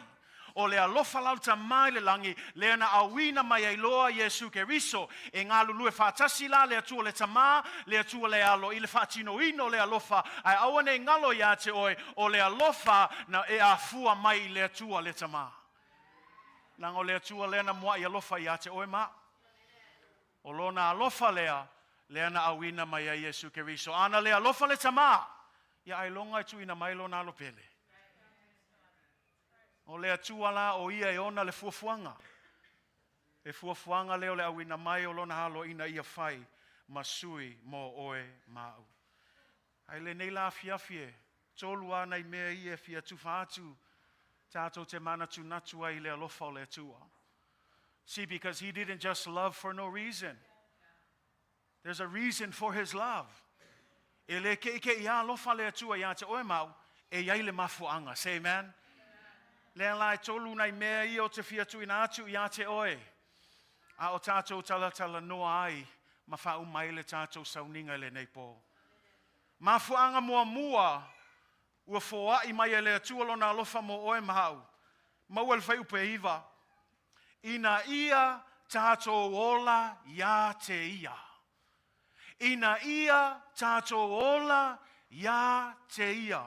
O le alofa la o le Tamā i le lagi, lea na auina mai ai loa Iesu Keriso. E galulue faatasi la le Atua le Tamā, le Atua le Alo i le faatinoina o le alofa, ae aua ne i galo iā te oe, o le alofa na e afua mai i le Atua le Tamā. Leaga o le Atua lea na mua'i alofa iā te oe ma au. O lona alofa lea, lea na auina mai ai Iesu Keriso. Ana le alofa le Tamā, ia ailoga e tuuina mai lona Alo pele. O le Atua la o ia e ona le fuafuaga. E fuafuaga lea o le auina mai o lona Alo ina ia fai ma sui mo oe ma au. Ae lenei la afiafi e tolu a nai mea ia e fia tufa atu tātou te manatunatu ai i le alofa o le Atua. See, because he didn't just love for no reason. There's a reason for his love. E le keʻikeʻi alofa le Atua iā te oe ma au, e iai le mafuaʻaga. Say amen. Lea la e tolu nai mea ia ou te fia tuuina atu iā te oe. A o tatou talatalanoa ai ma faauma ai le tatou sauniga i lenei pō. Mafuaʻaga muamua ua foaʻi mai e le Atua lona alofa mo oe ma aʻu. Maua le fuaiupu e 9. Ina ia tatou ola iā te ia. Ina ia tatou ola iā te ia.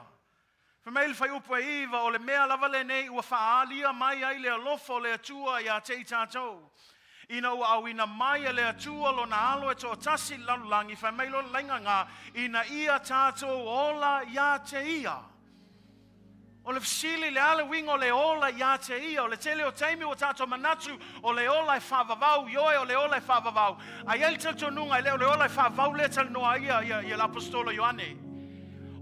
Fai mai le fuaiupu e 9, o le mea lava lenei ua faaalia mai ai le alofa o le Atua iā te i tatou. Ina ua auina mai e le Atua lona alo e toatasi i le lalolagi, fai mai loa le laiga ga, ina ia tatou ola iā te ia. O le fesili, le a le uiga o le ola iā te ia? O le tele o taimi ua tatou manatu o le ola e faavavau, ioe o le ola e faavavau. Ae i ai le talitonuga e le o le ola e faavavau lea e talanoa ai ia, ia, ia le aposetolo Ioane.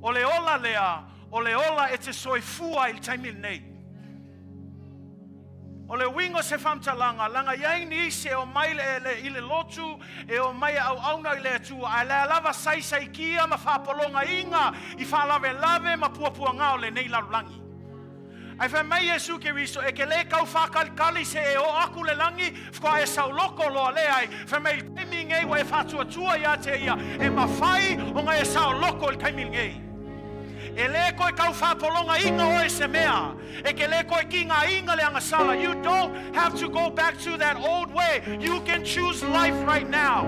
O le ola lea, o le ola e te soifua ai i le taimi lenei. O le uiga o se faamatalaga, leaga e i ai nisi e omai le, le, i le lotu, e omai e auauna i le Atua, ae lea lava saisaikia ma faapologaiga i faalavelave ma puapuaga o lenei lalolagi. Ae fai mai Iesu Keriso, e ke lē kau faakalikali se e oo aku le lagi, faatoa e saoloko loa leai. Fai mai i le taimi lenei ua e faatuatua iā te ia, e mafai ona e saoloko i le taimi lenei. E lē toe kau faapologaiga oe i se mea. E ke lē toe tigaina le agasala. You don't have to go back to that old way. You can choose life right now.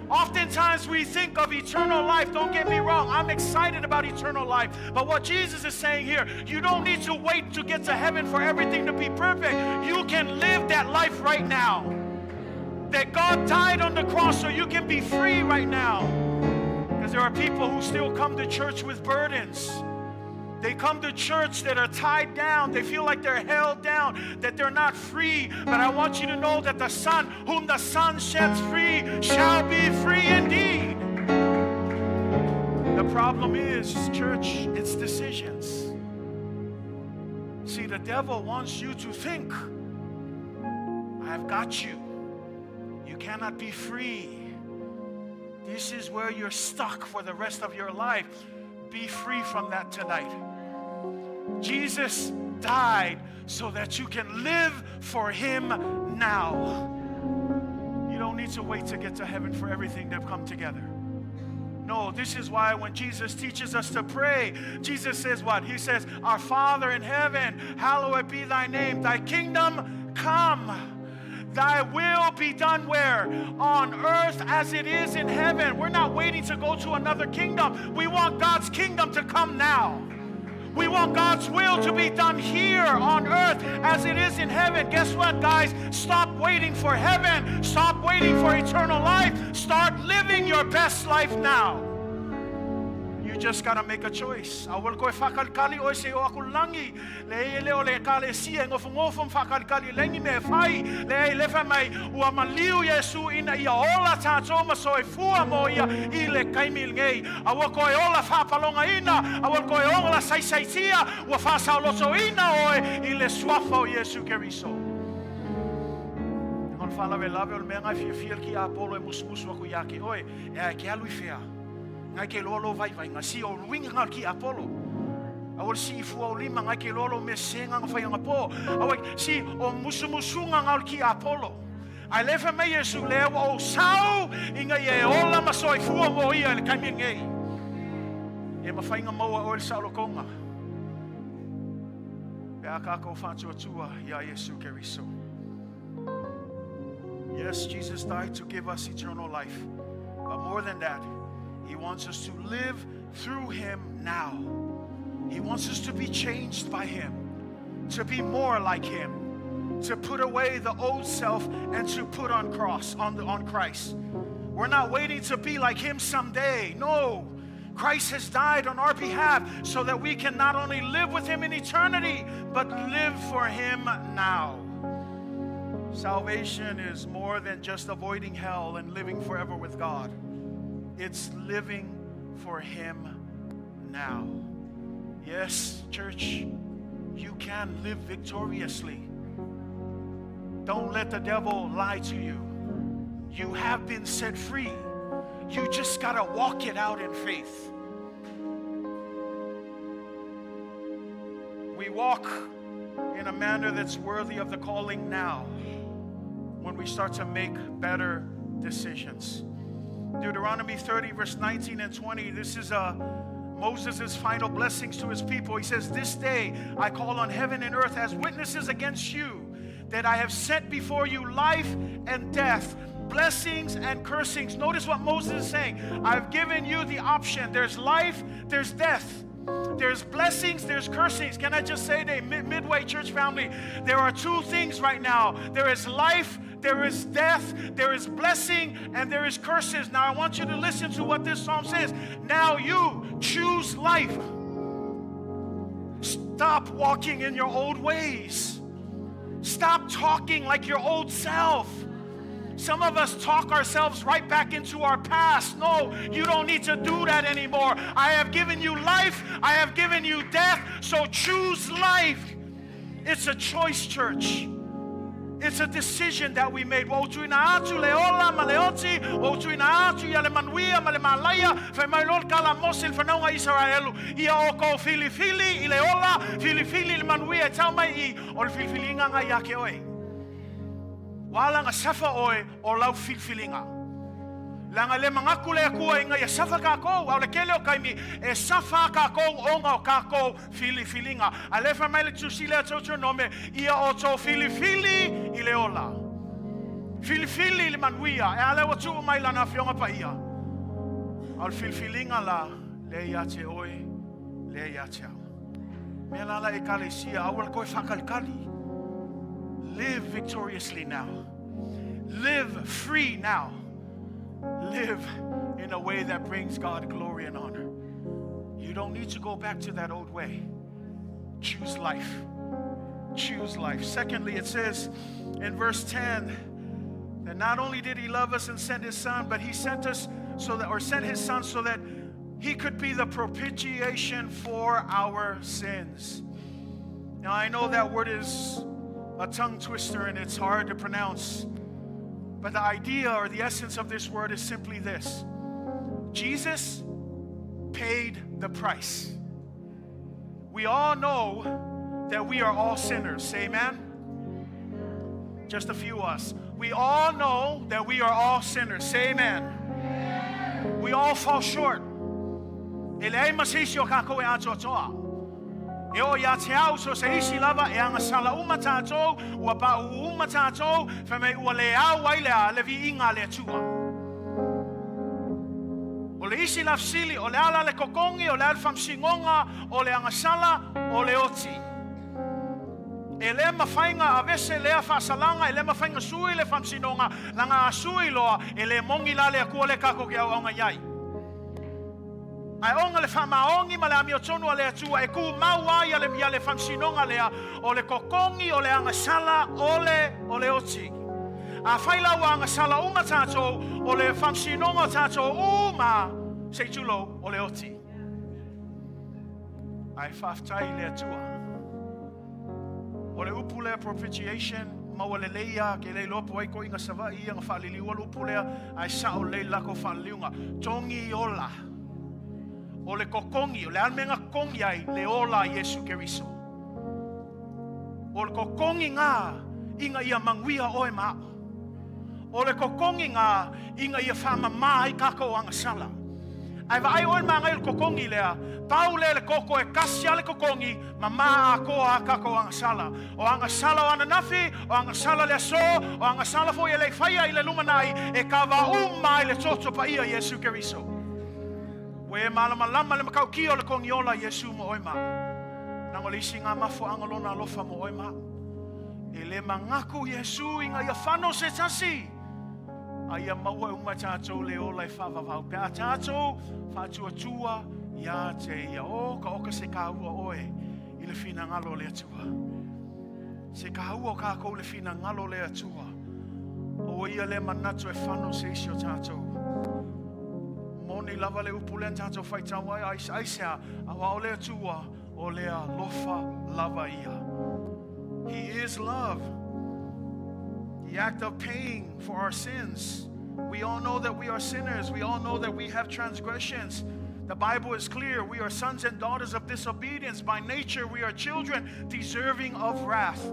Oftentimes we think of eternal life. Don't get me wrong. I'm excited about eternal life. But what Jesus is saying here, you don't need to wait to get to heaven for everything to be perfect. You can live that life right now. That God died on the cross so you can be free right now. Because there are people who still come to church with burdens. They come to church that are tied down. They feel like they're held down, that they're not free. But I want you to know that the Son, whom the Son sets free, shall be free indeed. The problem is, church, it's decisions. See, the devil wants you to think, I've got you. You cannot be free. This is where you're stuck for the rest of your life. Be free from that tonight. Jesus died so that you can live for Him now. You don't need to wait to get to heaven for everything to come together. No, this is why when Jesus teaches us to pray, Jesus says what? He says, Our Father in heaven, hallowed be thy name, thy kingdom come. Thy will be done where? On earth as it is in heaven. We're not waiting to go to another kingdom. We want God's kingdom to come now. We want God's will to be done here on earth as it is in heaven. Guess what, guys? Stop waiting for heaven. Stop waiting for eternal life. Start living your best life now. You just gotta make a choice. Aua le toe faakalikali oe se i oo aku i le lagi. Leai e le o le ekalesia e nofonofo ma faakalikali e leai ni mea e fai. Leai, lea e fai mai, ua maliu Iesu ina ia ola tatou ma soifua mo ia i le taimi lenei. Aua toe ola faapalogaina, aua toe ola saisaitia, ua faasaolotoina oe i le suafa o Iesu Keriso. O le faalavelave o le mea na e fiafia le tiapolo e musumusu atu iā te oe, e a e ke alu i fea? Ngai ke loa lou vaivaiga, si o luiga na o le tiapolo. Aua le sii fua o lima, ngai ke loa lou mea sese na na fai anapo. Aua, si o musumusuga na o le tiapolo. Ae lea fai mai Iesu, lea ua ou sau ina ia e ola ma soifua mo ia i le taimi lenei. E mafai ona maua e oe le saolotoga pe a tatou faatuatua iā Iesu Keriso. Yes, Jesus died to give us eternal life. But more than that, He wants us to live through Him now. He wants us to be changed by Him, to be more like Him, to put away the old self and to put on cross on the, on Christ. We're not waiting to be like Him someday. No. Christ has died on our behalf so that we can not only live with Him in eternity, but live for Him now. Salvation is more than just avoiding hell and living forever with God. It's living for Him now. Yes, church, you can live victoriously. Don't let the devil lie to you. You have been set free. You just got to walk it out in faith. We walk in a manner that's worthy of the calling now when we start to make better decisions. Deuteronomy 30, verse 19 and 20. This is Moses' final blessings to his people. He says, This day I call on heaven and earth as witnesses against you that I have set before you life and death, blessings and cursings. Notice what Moses is saying. I've given you the option. There's life, there's death. There's blessings, there's cursings. Can I just say that, Midway Church family, there are two things right now. There is life, there is death, there is blessing, and there is curses. Now I want you to listen to what this psalm says. Now you choose life. Stop walking in your old ways. Stop talking like your old self. Some of us talk ourselves right back into our past. No, you don't need to do that anymore. I have given you life. I have given you death. So choose life. It's a choice, church. It's a decision that we made. Ua ou tuuina atu le ola ma le oti, ua ou tuuina atu ia le manuia ma le malaia, fai mai loa le tala a Mose i le fanauga a Isaraelu, ia outou filifili i le ola, filifili i le manuia e tau mai i, o le filifiliga lena ia te oe. Ua ala ona safa oe o lau filifiliga. Leaga e le manatu le Atua ina ia safa tatou, a o le tele o taimi e safa a tatou ona o tatou filifiliga. A lea e fai mai le Tusi lea Teuteronome, ia outou filifili i le ola. Filifili i le manuia, e a lea ua tuu mai Lana Afioga Paia. A o le filifiliga la, lea ia te oe, lea ia te au. Mea la la Ekalesia, aua le toe faatalitali. Live victoriously now. Live free now. Live in a way that brings God glory and honor. You don't need to go back to that old way. Choose life. Choose life. Secondly, it says in verse 10 that not only did he love us and send his son, but he sent us so that, or sent his son so that he could be the propitiation for our sins. Now, I know that word is a tongue twister and it's hard to pronounce, but the idea or the essence of this word is simply this: Jesus paid the price. We all know that we are all sinners. Say amen. Just a few of us. We all know that we are all sinners. Say amen. We all fall short. E leai ma se isi o kākou e atoatoa. E oo ia te au so se isi lava e agasala uma tātou, ua paʻū uma tātou, fai mai ua le ao ai le a le viiga a le Atua. O le isi la fesili, o le a la le totogi, o le a le faamasinoga, o le agasala, o le oti. E le mafai ona aveese lea faasalaga, e le mafai ona sui le faamasinoga, leaga a sui loa, e le moni la le Atua lea tatou te auauna i ai. Ae ona le faamaoni ma le amiotonu a le Atua e tumau ai ia le, ia le faamasinoga lea, o le totogi o le agasala o le, o le oti. Afai la ua agasala uma tatou, o le faamasinoga o tatou uma, se i tulou, o le oti. Ae faafetai i le Atua. O le upu lea propitiation, maua lelei lava, ke le iloa po o ai toeaiina Savaii ia na faaliliua le upu lea, ae sao lelei le latou faaliliuga. Togi ola. O le totogi, o le a le mea na totogi ai? Le ola a Iesu Keriso. O le totogi na ina ia manuia oe ma a'u. O le totogi na ina ia faamama ai tatou agasala. Ae vaai oe i le manaia o le totogi lea, pau lea i le toto e tasi lava le totogi, mama atoa a tatou agasala. O agasala o ananafi, o agasala le aso, o agasala foi e le i faia i le lumanai, e kava uma ai le toto paia Iesu Keriso. Ua e malamalama le matautia o le togiola a Iesu mo oe ma a'u. Leaga o le isi na mafuaaga o lona alofa mo oe ma a'u. E le manatu Iesu ina ia fano se tasi, a ia maua e uma e tatou le ola e faavavau pe a tatou faatuatua ia te ia. O ka oka se kāua oe i le finagalo o le Atua. Se kāua o kākou le finagalo o le Atua. Aua ia le manatu e fano se isi o tatou. Moni lava le upu lea na tatou faitau ai, ai, aisea, aua o le Atua, o le alofa lava ia. He is love. The act of paying for our sins. We all know that we are sinners. We all know that we have transgressions. The Bible is clear. We are sons and daughters of disobedience. By nature, we are children deserving of wrath.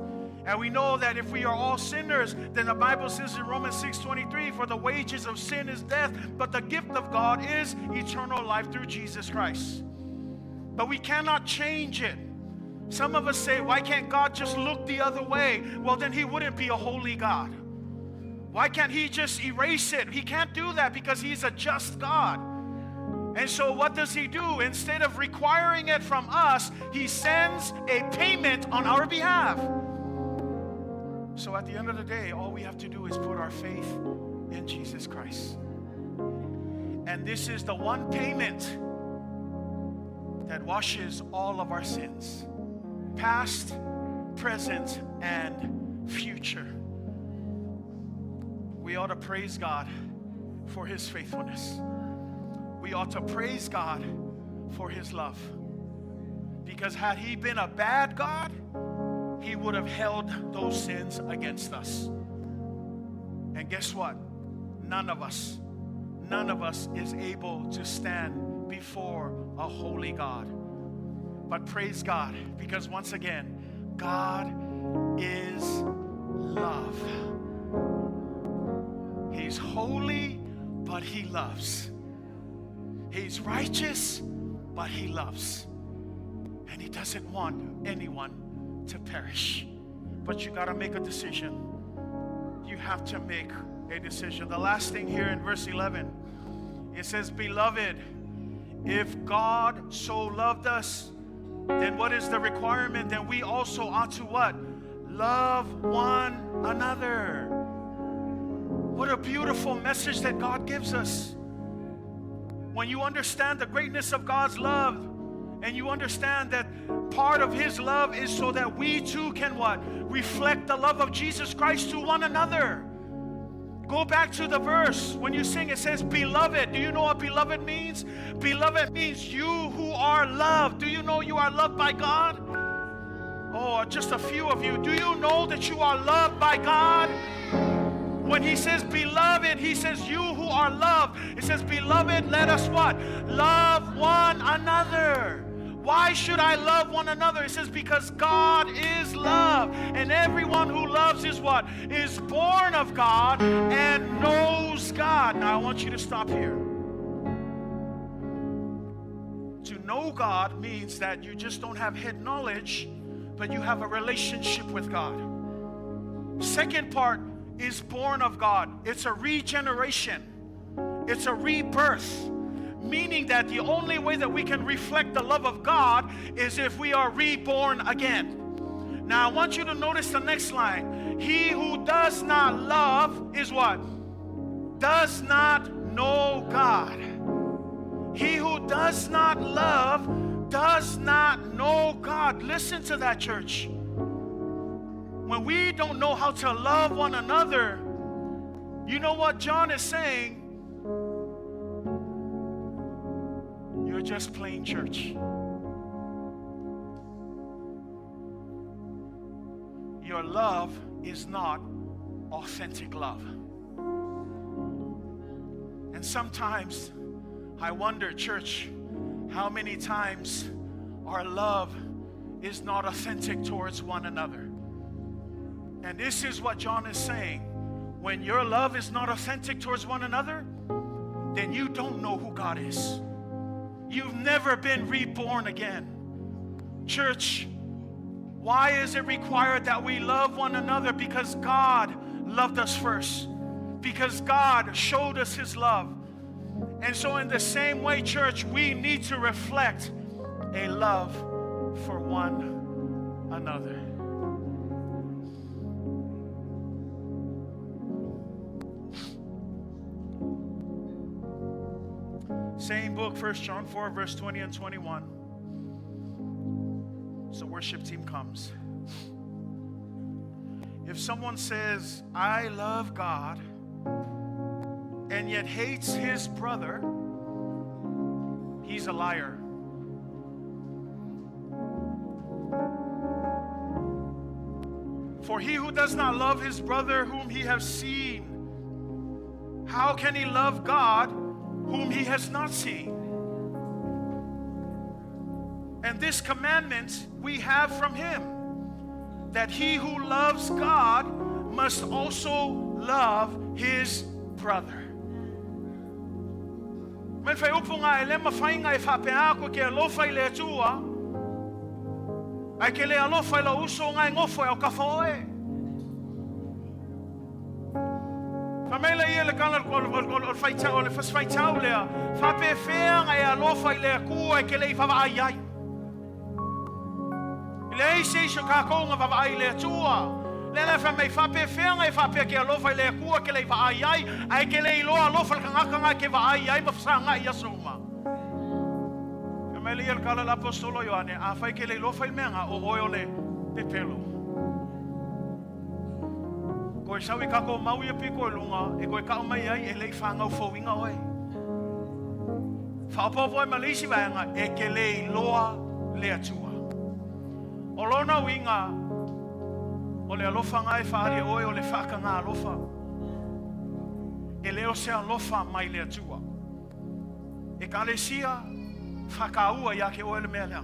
And we know that if we are all sinners, then the Bible says in Romans 6:23, for the wages of sin is death, but the gift of God is eternal life through Jesus Christ. But we cannot change it. Some of us say, why can't God just look the other way? Well, then he wouldn't be a holy God. Why can't he just erase it? He can't do that because he's a just God. And so what does he do? Instead of requiring it from us, he sends a payment on our behalf. So at the end of the day, all we have to do is put our faith in Jesus Christ. And this is the one payment that washes all of our sins, past, present, and future. We ought to praise God for his faithfulness. We ought to praise God for his love. Because had he been a bad God, he would have held those sins against us. And guess what? None of us is able to stand before a holy God. But praise God, because once again, God is love. He's holy, but he loves. He's righteous, but he loves. And he doesn't want anyone to perish. But you got to make a decision. You have to make a decision. The last thing here in verse 11, it says, beloved, if God so loved us, then what is the requirement? Then we also ought to what? Love one another. What a beautiful message that God gives us. When you understand the greatness of God's love, and you understand that part of his love is so that we too can what? Reflect the love of Jesus Christ to one another. Go back to the verse. When you sing, it says, beloved. Do you know what beloved means? Beloved means you who are loved. Do you know you are loved by God? Oh, just a few of you. Do you know that you are loved by God? When he says beloved, he says you who are loved. It says, beloved, let us what? Love one another. Why should I love one another? It says because God is love. And everyone who loves is what? Is born of God and knows God. Now I want you to stop here. To know God means that you just don't have head knowledge, but you have a relationship with God. Second part is born of God. It's a regeneration. It's a rebirth. Meaning that the only way that we can reflect the love of God is if we are reborn again. Now I want you to notice the next line. He who does not love is what? Does not know God. He who does not love does not know God. Listen to that, church. When we don't know how to love one another, you know what John is saying? You're just plain church. Your love is not authentic love. And sometimes I wonder, church, how many times our love is not authentic towards one another. And this is what John is saying. When your love is not authentic towards one another, then you don't know who God is. You've never been reborn again. Church, why is it required that we love one another? Because God loved us first. Because God showed us his love. And so in the same way, church, we need to reflect a love for one another. Same book, 1 John 4, verse 20 and 21. So worship team comes. If someone says, I love God, and yet hates his brother, he's a liar. For he who does not love his brother whom he has seen, How can he love God whom he has not seen? And this commandment we have from him, that he who loves God must also love his brother. Men faaiupu ga e le mafai ona e faapea aku e ke alofa i le Atua, ae e te le alofa i lou uso ga e nofo i aukafa o oe. Fai mai lea le tala o le faitau, o le Fasi Faitau lea, faapefea ona e alofa i le Atua e te le i vaavaai ai. E leai se isi o tatou na vaavaai i le Atua. Lea la e fai mai, faapefea ona e faapea e te alofa i le Atua e te le i vaai ai, ae e te le iloa alofa i le tagata na e te vaai ai ma fesagai i aso uma. Fai mai lea le tala a le Aposetolo Ioane, afai e te le iloa fai le mea na, o oe o le pepelo. Toe sau i tatou mau ia pito i luga e toe tau mai ai e le i fanau fouina oe. Faaopoopo ai ma le isi vaega e te le iloa le Atua. O lona uiga o le alofa na e faaali e oe o le faataga alofa. E le o se alofa mai le Atua. Ekalesia, faataua ia te oe le mea lea.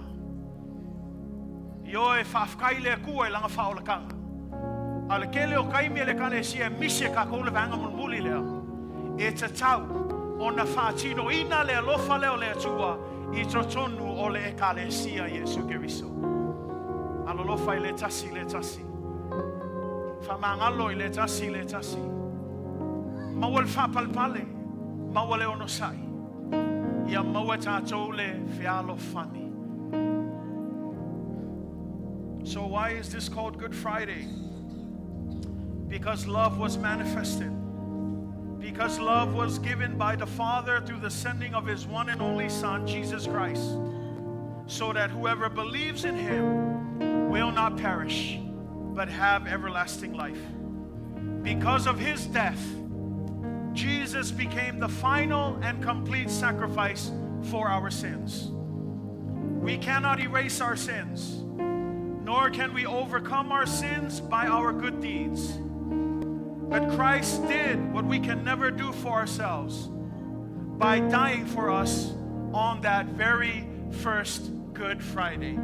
Ioe, faafetai i le Atua i Lana faaolataga. A o le tele o taimi a le Ekalesia e misi e tatou le vaega mulimuli lea, e tatau ona faatinoina le alofa lea o le Atua i totonu o le Ekalesia Iesu Keriso. Alolofa i le tasi i le tasi. Faamagalo i le tasi i le tasi. Maua le faapalepale, maua le onosai. Ia maua e tatou le fealofani. So why is this called Good Friday? Because love was manifested. Because love was given by the Father through the sending of His one and only Son, Jesus Christ, so that whoever believes in Him will not perish, but have everlasting life. Because of His death, Jesus became the final and complete sacrifice for our sins. We cannot erase our sins, nor can we overcome our sins by our good deeds. But Christ did what we can never do for ourselves by dying for us on that very first Good Friday.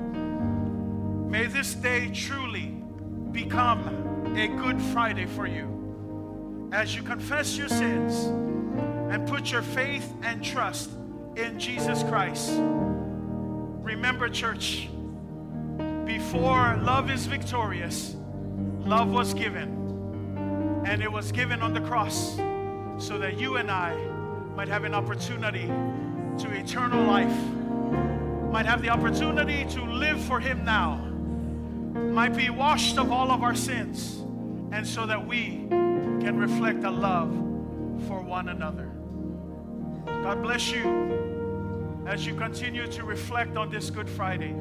May this day truly become a Good Friday for you as you confess your sins and put your faith and trust in Jesus Christ. Remember, church, before love is victorious, love was given. And it was given on the cross so that you and I might have an opportunity to eternal life, might have the opportunity to live for Him now, might be washed of all of our sins, and so that we can reflect a love for one another. God bless you as you continue to reflect on this Good Friday.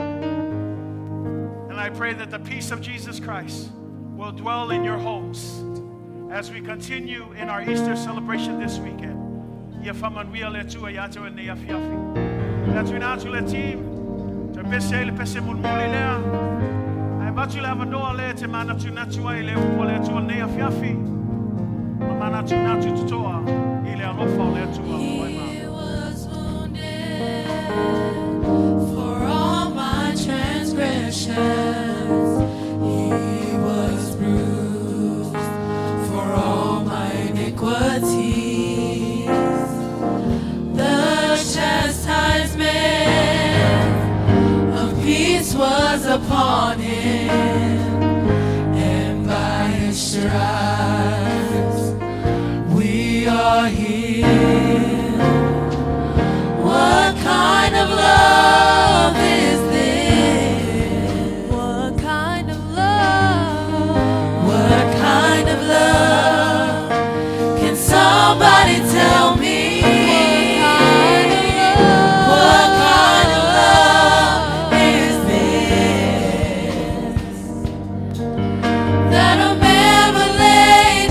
And I pray that the peace of Jesus Christ will dwell in your homes as we continue in our Easter celebration this weekend. Ia faamanuia le Atua ia te oe i lenei afiafi. Le tuuina atu le team, toe pese ai le pese mulimuli lea. Ae avatu le avanoa lea e te manatunatu ai i le upu a le Atua i lenei afiafi. Ma manatunatu totoa i le alofa o le Atua. Oi ma. He was wounded for all my transgressions. He was bruised for all my iniquities. The chastisement of peace was upon him, and by his stripes we are healed. What kind of love is this? What kind of love? What kind of love? Can somebody tell me? What kind of love is this? That a man would lay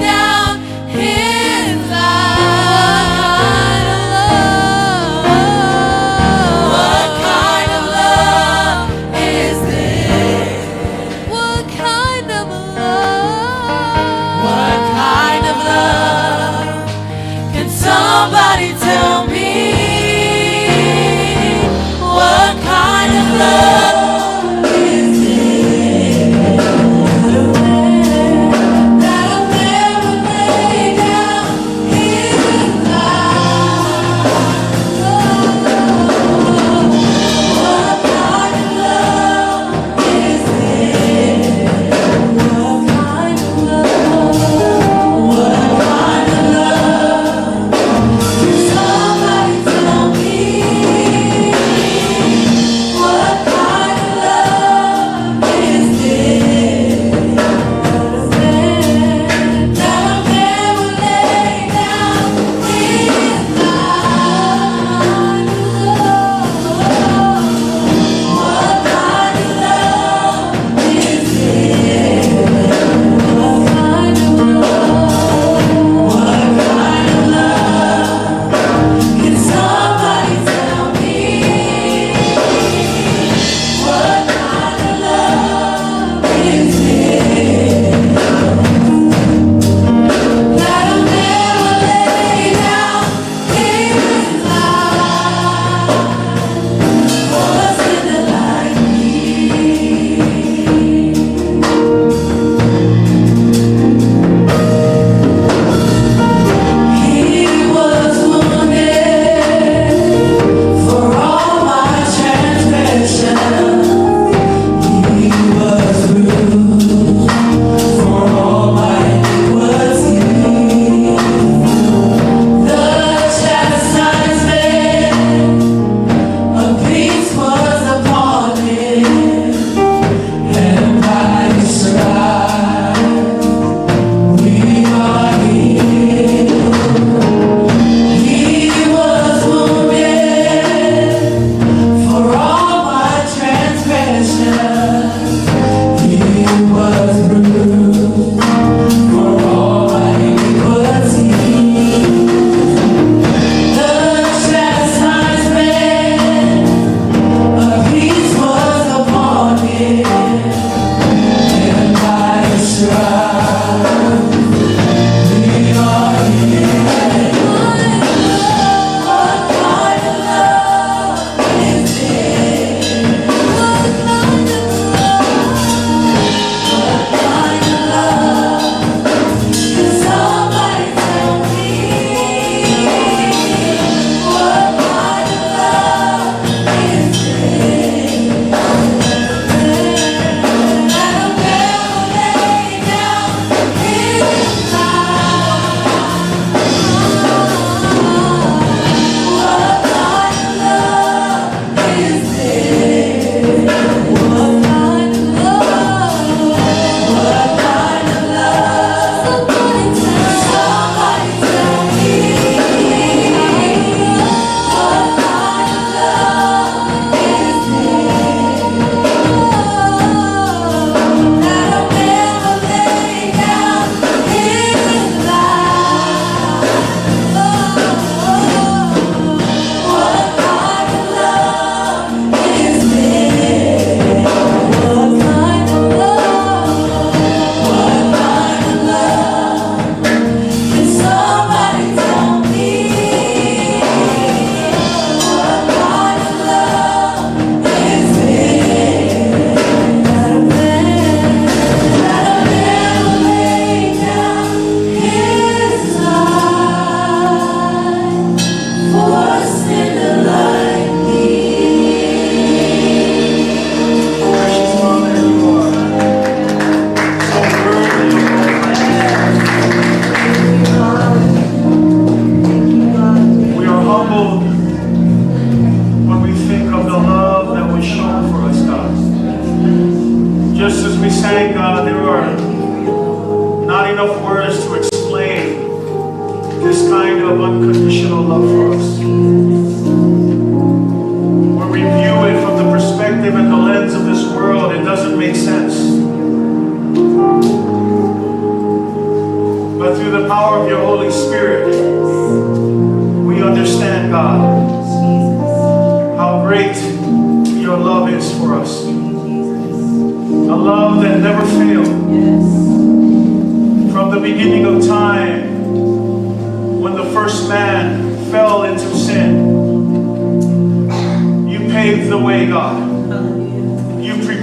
Way, God.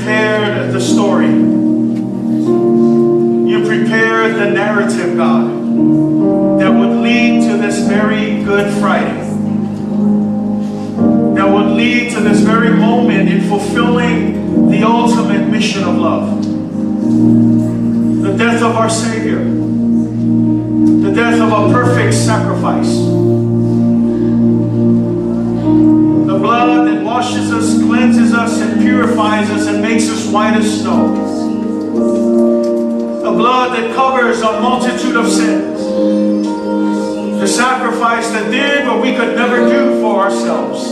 prepared the story. You prepared the narrative, God, that would lead to this very Good Friday, that would lead to this very moment in fulfilling the ultimate mission of love. The death of our Savior, the death of a perfect sacrifice, the blood that washes us, cleanses us, and purifies us, and makes us white as snow. The blood that covers a multitude of sins. The sacrifice that did what we could never do for ourselves.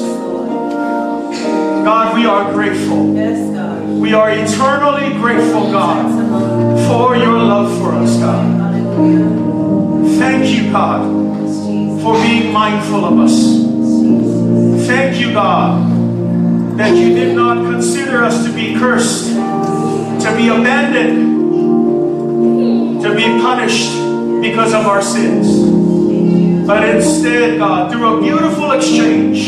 God, we are grateful. Yes, God. We are eternally grateful, God, for your love for us, God. Hallelujah. Thank you, God, for being mindful of us. Thank you, God, that you did not consider us to be cursed, to be abandoned, to be punished because of our sins. But instead, God, through a beautiful exchange,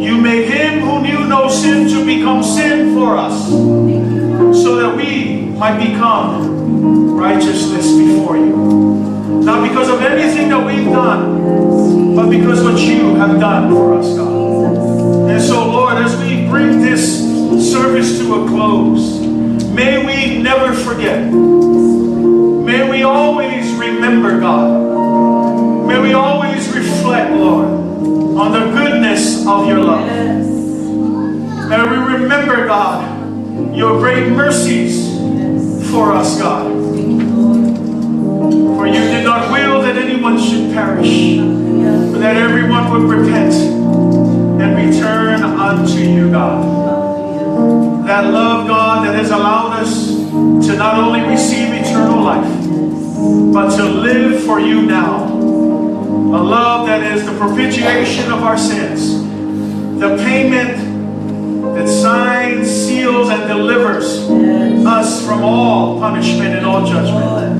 you made him who knew no sin to become sin for us, so that we might become righteousness before you. Not because of anything that we've done, but because what you have done for us, God. And so, Lord, as we bring this service to a close, may we never forget. May we always remember, God. May we always reflect, Lord, on the goodness of your love. Yes. May we remember, God, your great mercies for us, God. Thank you, Lord. For you did not will that anyone should perish, Hallelujah. but that everyone would repent and return unto you, God. Hallelujah. That love, God, that has allowed us to not only receive eternal life, but to live for you now. A love that is the propitiation of our sins, the payment that signs, seals, and delivers us from all punishment and all judgment. Lord.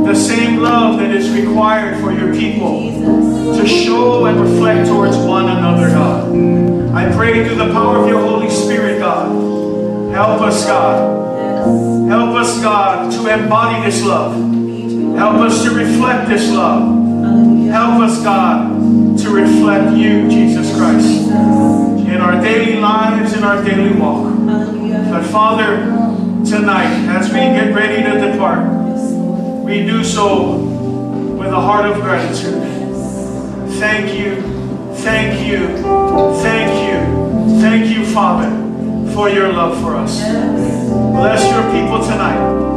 The same love that is required for your people Jesus. to show and reflect towards one another, God. I pray through the power of your Holy Spirit, God. Help us, God. Yes. Help us, God, to embody this love. Thank you, Lord. Help us to reflect this love. Hallelujah. Help us, God, to reflect you, Jesus Christ, Jesus. in our daily lives, in our daily walk. Hallelujah. But Father, tonight, as we get ready to depart, Yes, Lord. we do so with a heart of gratitude. Yes. Thank you, thank you, thank you, thank you, Father, for your love for us. Yes. Bless your people tonight.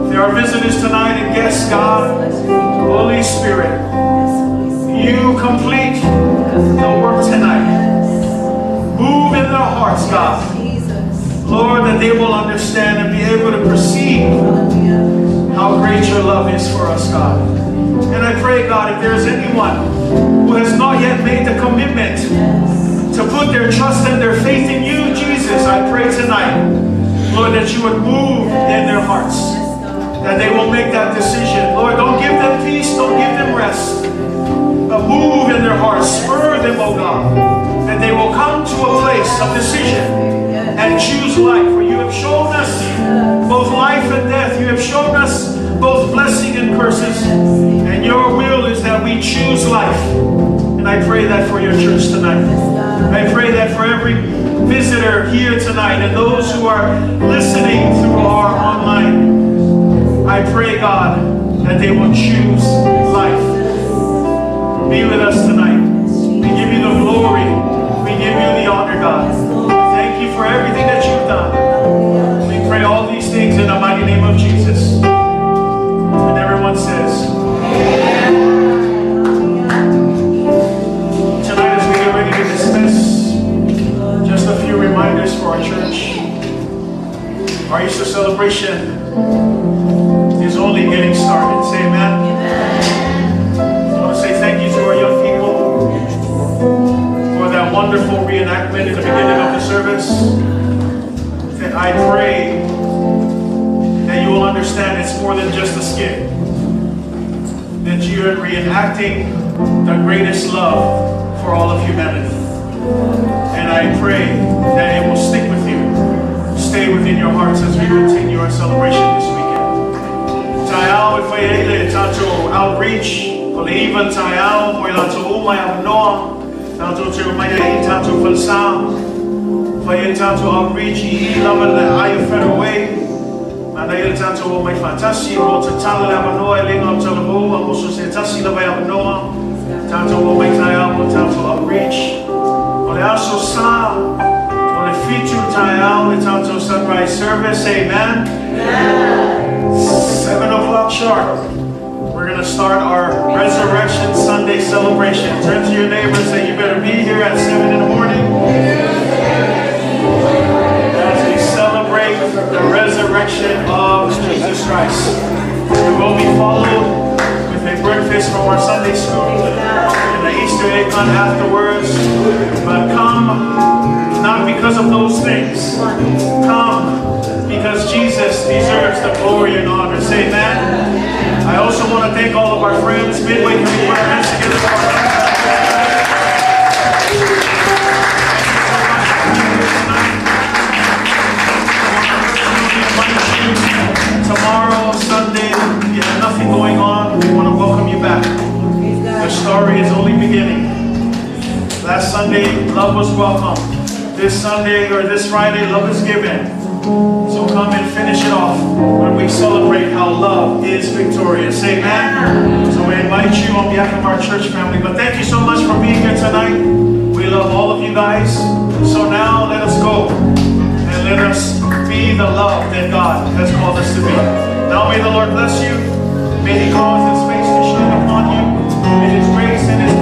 If there are visitors tonight and guests, God, Bless your people. Holy Spirit, Yes, Holy Spirit. you complete the work tonight. Yes. Move in their hearts, God. Jesus. Lord, that they will understand and be able to perceive Hallelujah. how great your love is for us, God. And I pray, God, if there is anyone who has not yet made the commitment Yes. to put their trust and their faith in you, Jesus, I pray tonight, Lord, that you would move in their hearts, Yes, God. that they will make that decision. Lord, don't give them peace, don't give them rest, but move in their hearts, spur them, oh God, that they will come to a place of decision Yes. and choose life. For you have shown us both life and death. You have shown us both blessing and curses. And your will is that we choose life. And I pray that for your church tonight. Yes, God. I pray that for every visitor here tonight and those who are listening through our online. I pray, God, that they will choose life. Be with us tonight. We give you the glory. We give you the honor, God. Thank you for everything that you've done. Hallelujah. We pray all these things in the mighty name of Jesus. And everyone says, tonight as we get ready to dismiss, just a few reminders for our church. Our Easter celebration is only getting started. Say amen. I want to say thank you to our young people for that wonderful reenactment in the beginning of the service. And I pray that you will understand it's more than just a skit. That you are reenacting the greatest love for all of humanity. And I pray that it will stick with you. stay within your hearts as we continue our celebration this weekend. Taeao e fai ai le tatou outreach, o le 9 taeao, mo i latou uma e avanoa, tatou te omai ai i tatou falesa, fai ai le tatou outreach i i lava le Aia Federal Way, manaia le tatou omai faatasi, o lo o tatala le avanoa e le gata o talavou, a mo so o se tasi lava e avanoa, tatou omai taeao mo le tatou outreach. O le aso Sa, o le 7 taeao le tatou sunrise service, amen. 7 o'clock sharp. We're going to start our Resurrection Sunday celebration. Turn to your neighbor and say, "You better be here at 7 in the morning." As we celebrate the resurrection of Jesus Christ. We will be followed with a breakfast from our Sunday school and the Easter egg hunt afterwards. But come not because of those things. Come because Jesus deserves the glory and honor. Say amen. I also want to thank all of our friends. Midway, can we put our hands together for our friends? Thank you so much for being here tonight. We invite you tomorrow, Sunday, if you have nothing going on, we want to welcome you back. The story is only beginning. Last Sunday, love was welcome. This Sunday or this Friday, love is given. So come and finish it off when we celebrate how love is victorious. Amen. So we invite you on behalf of our church family. But thank you so much for being here tonight. We love all of you guys. So now let us go and let us be the love that God has called us to be. Now may the Lord bless you. May He cause His face to shine upon you. May His grace and His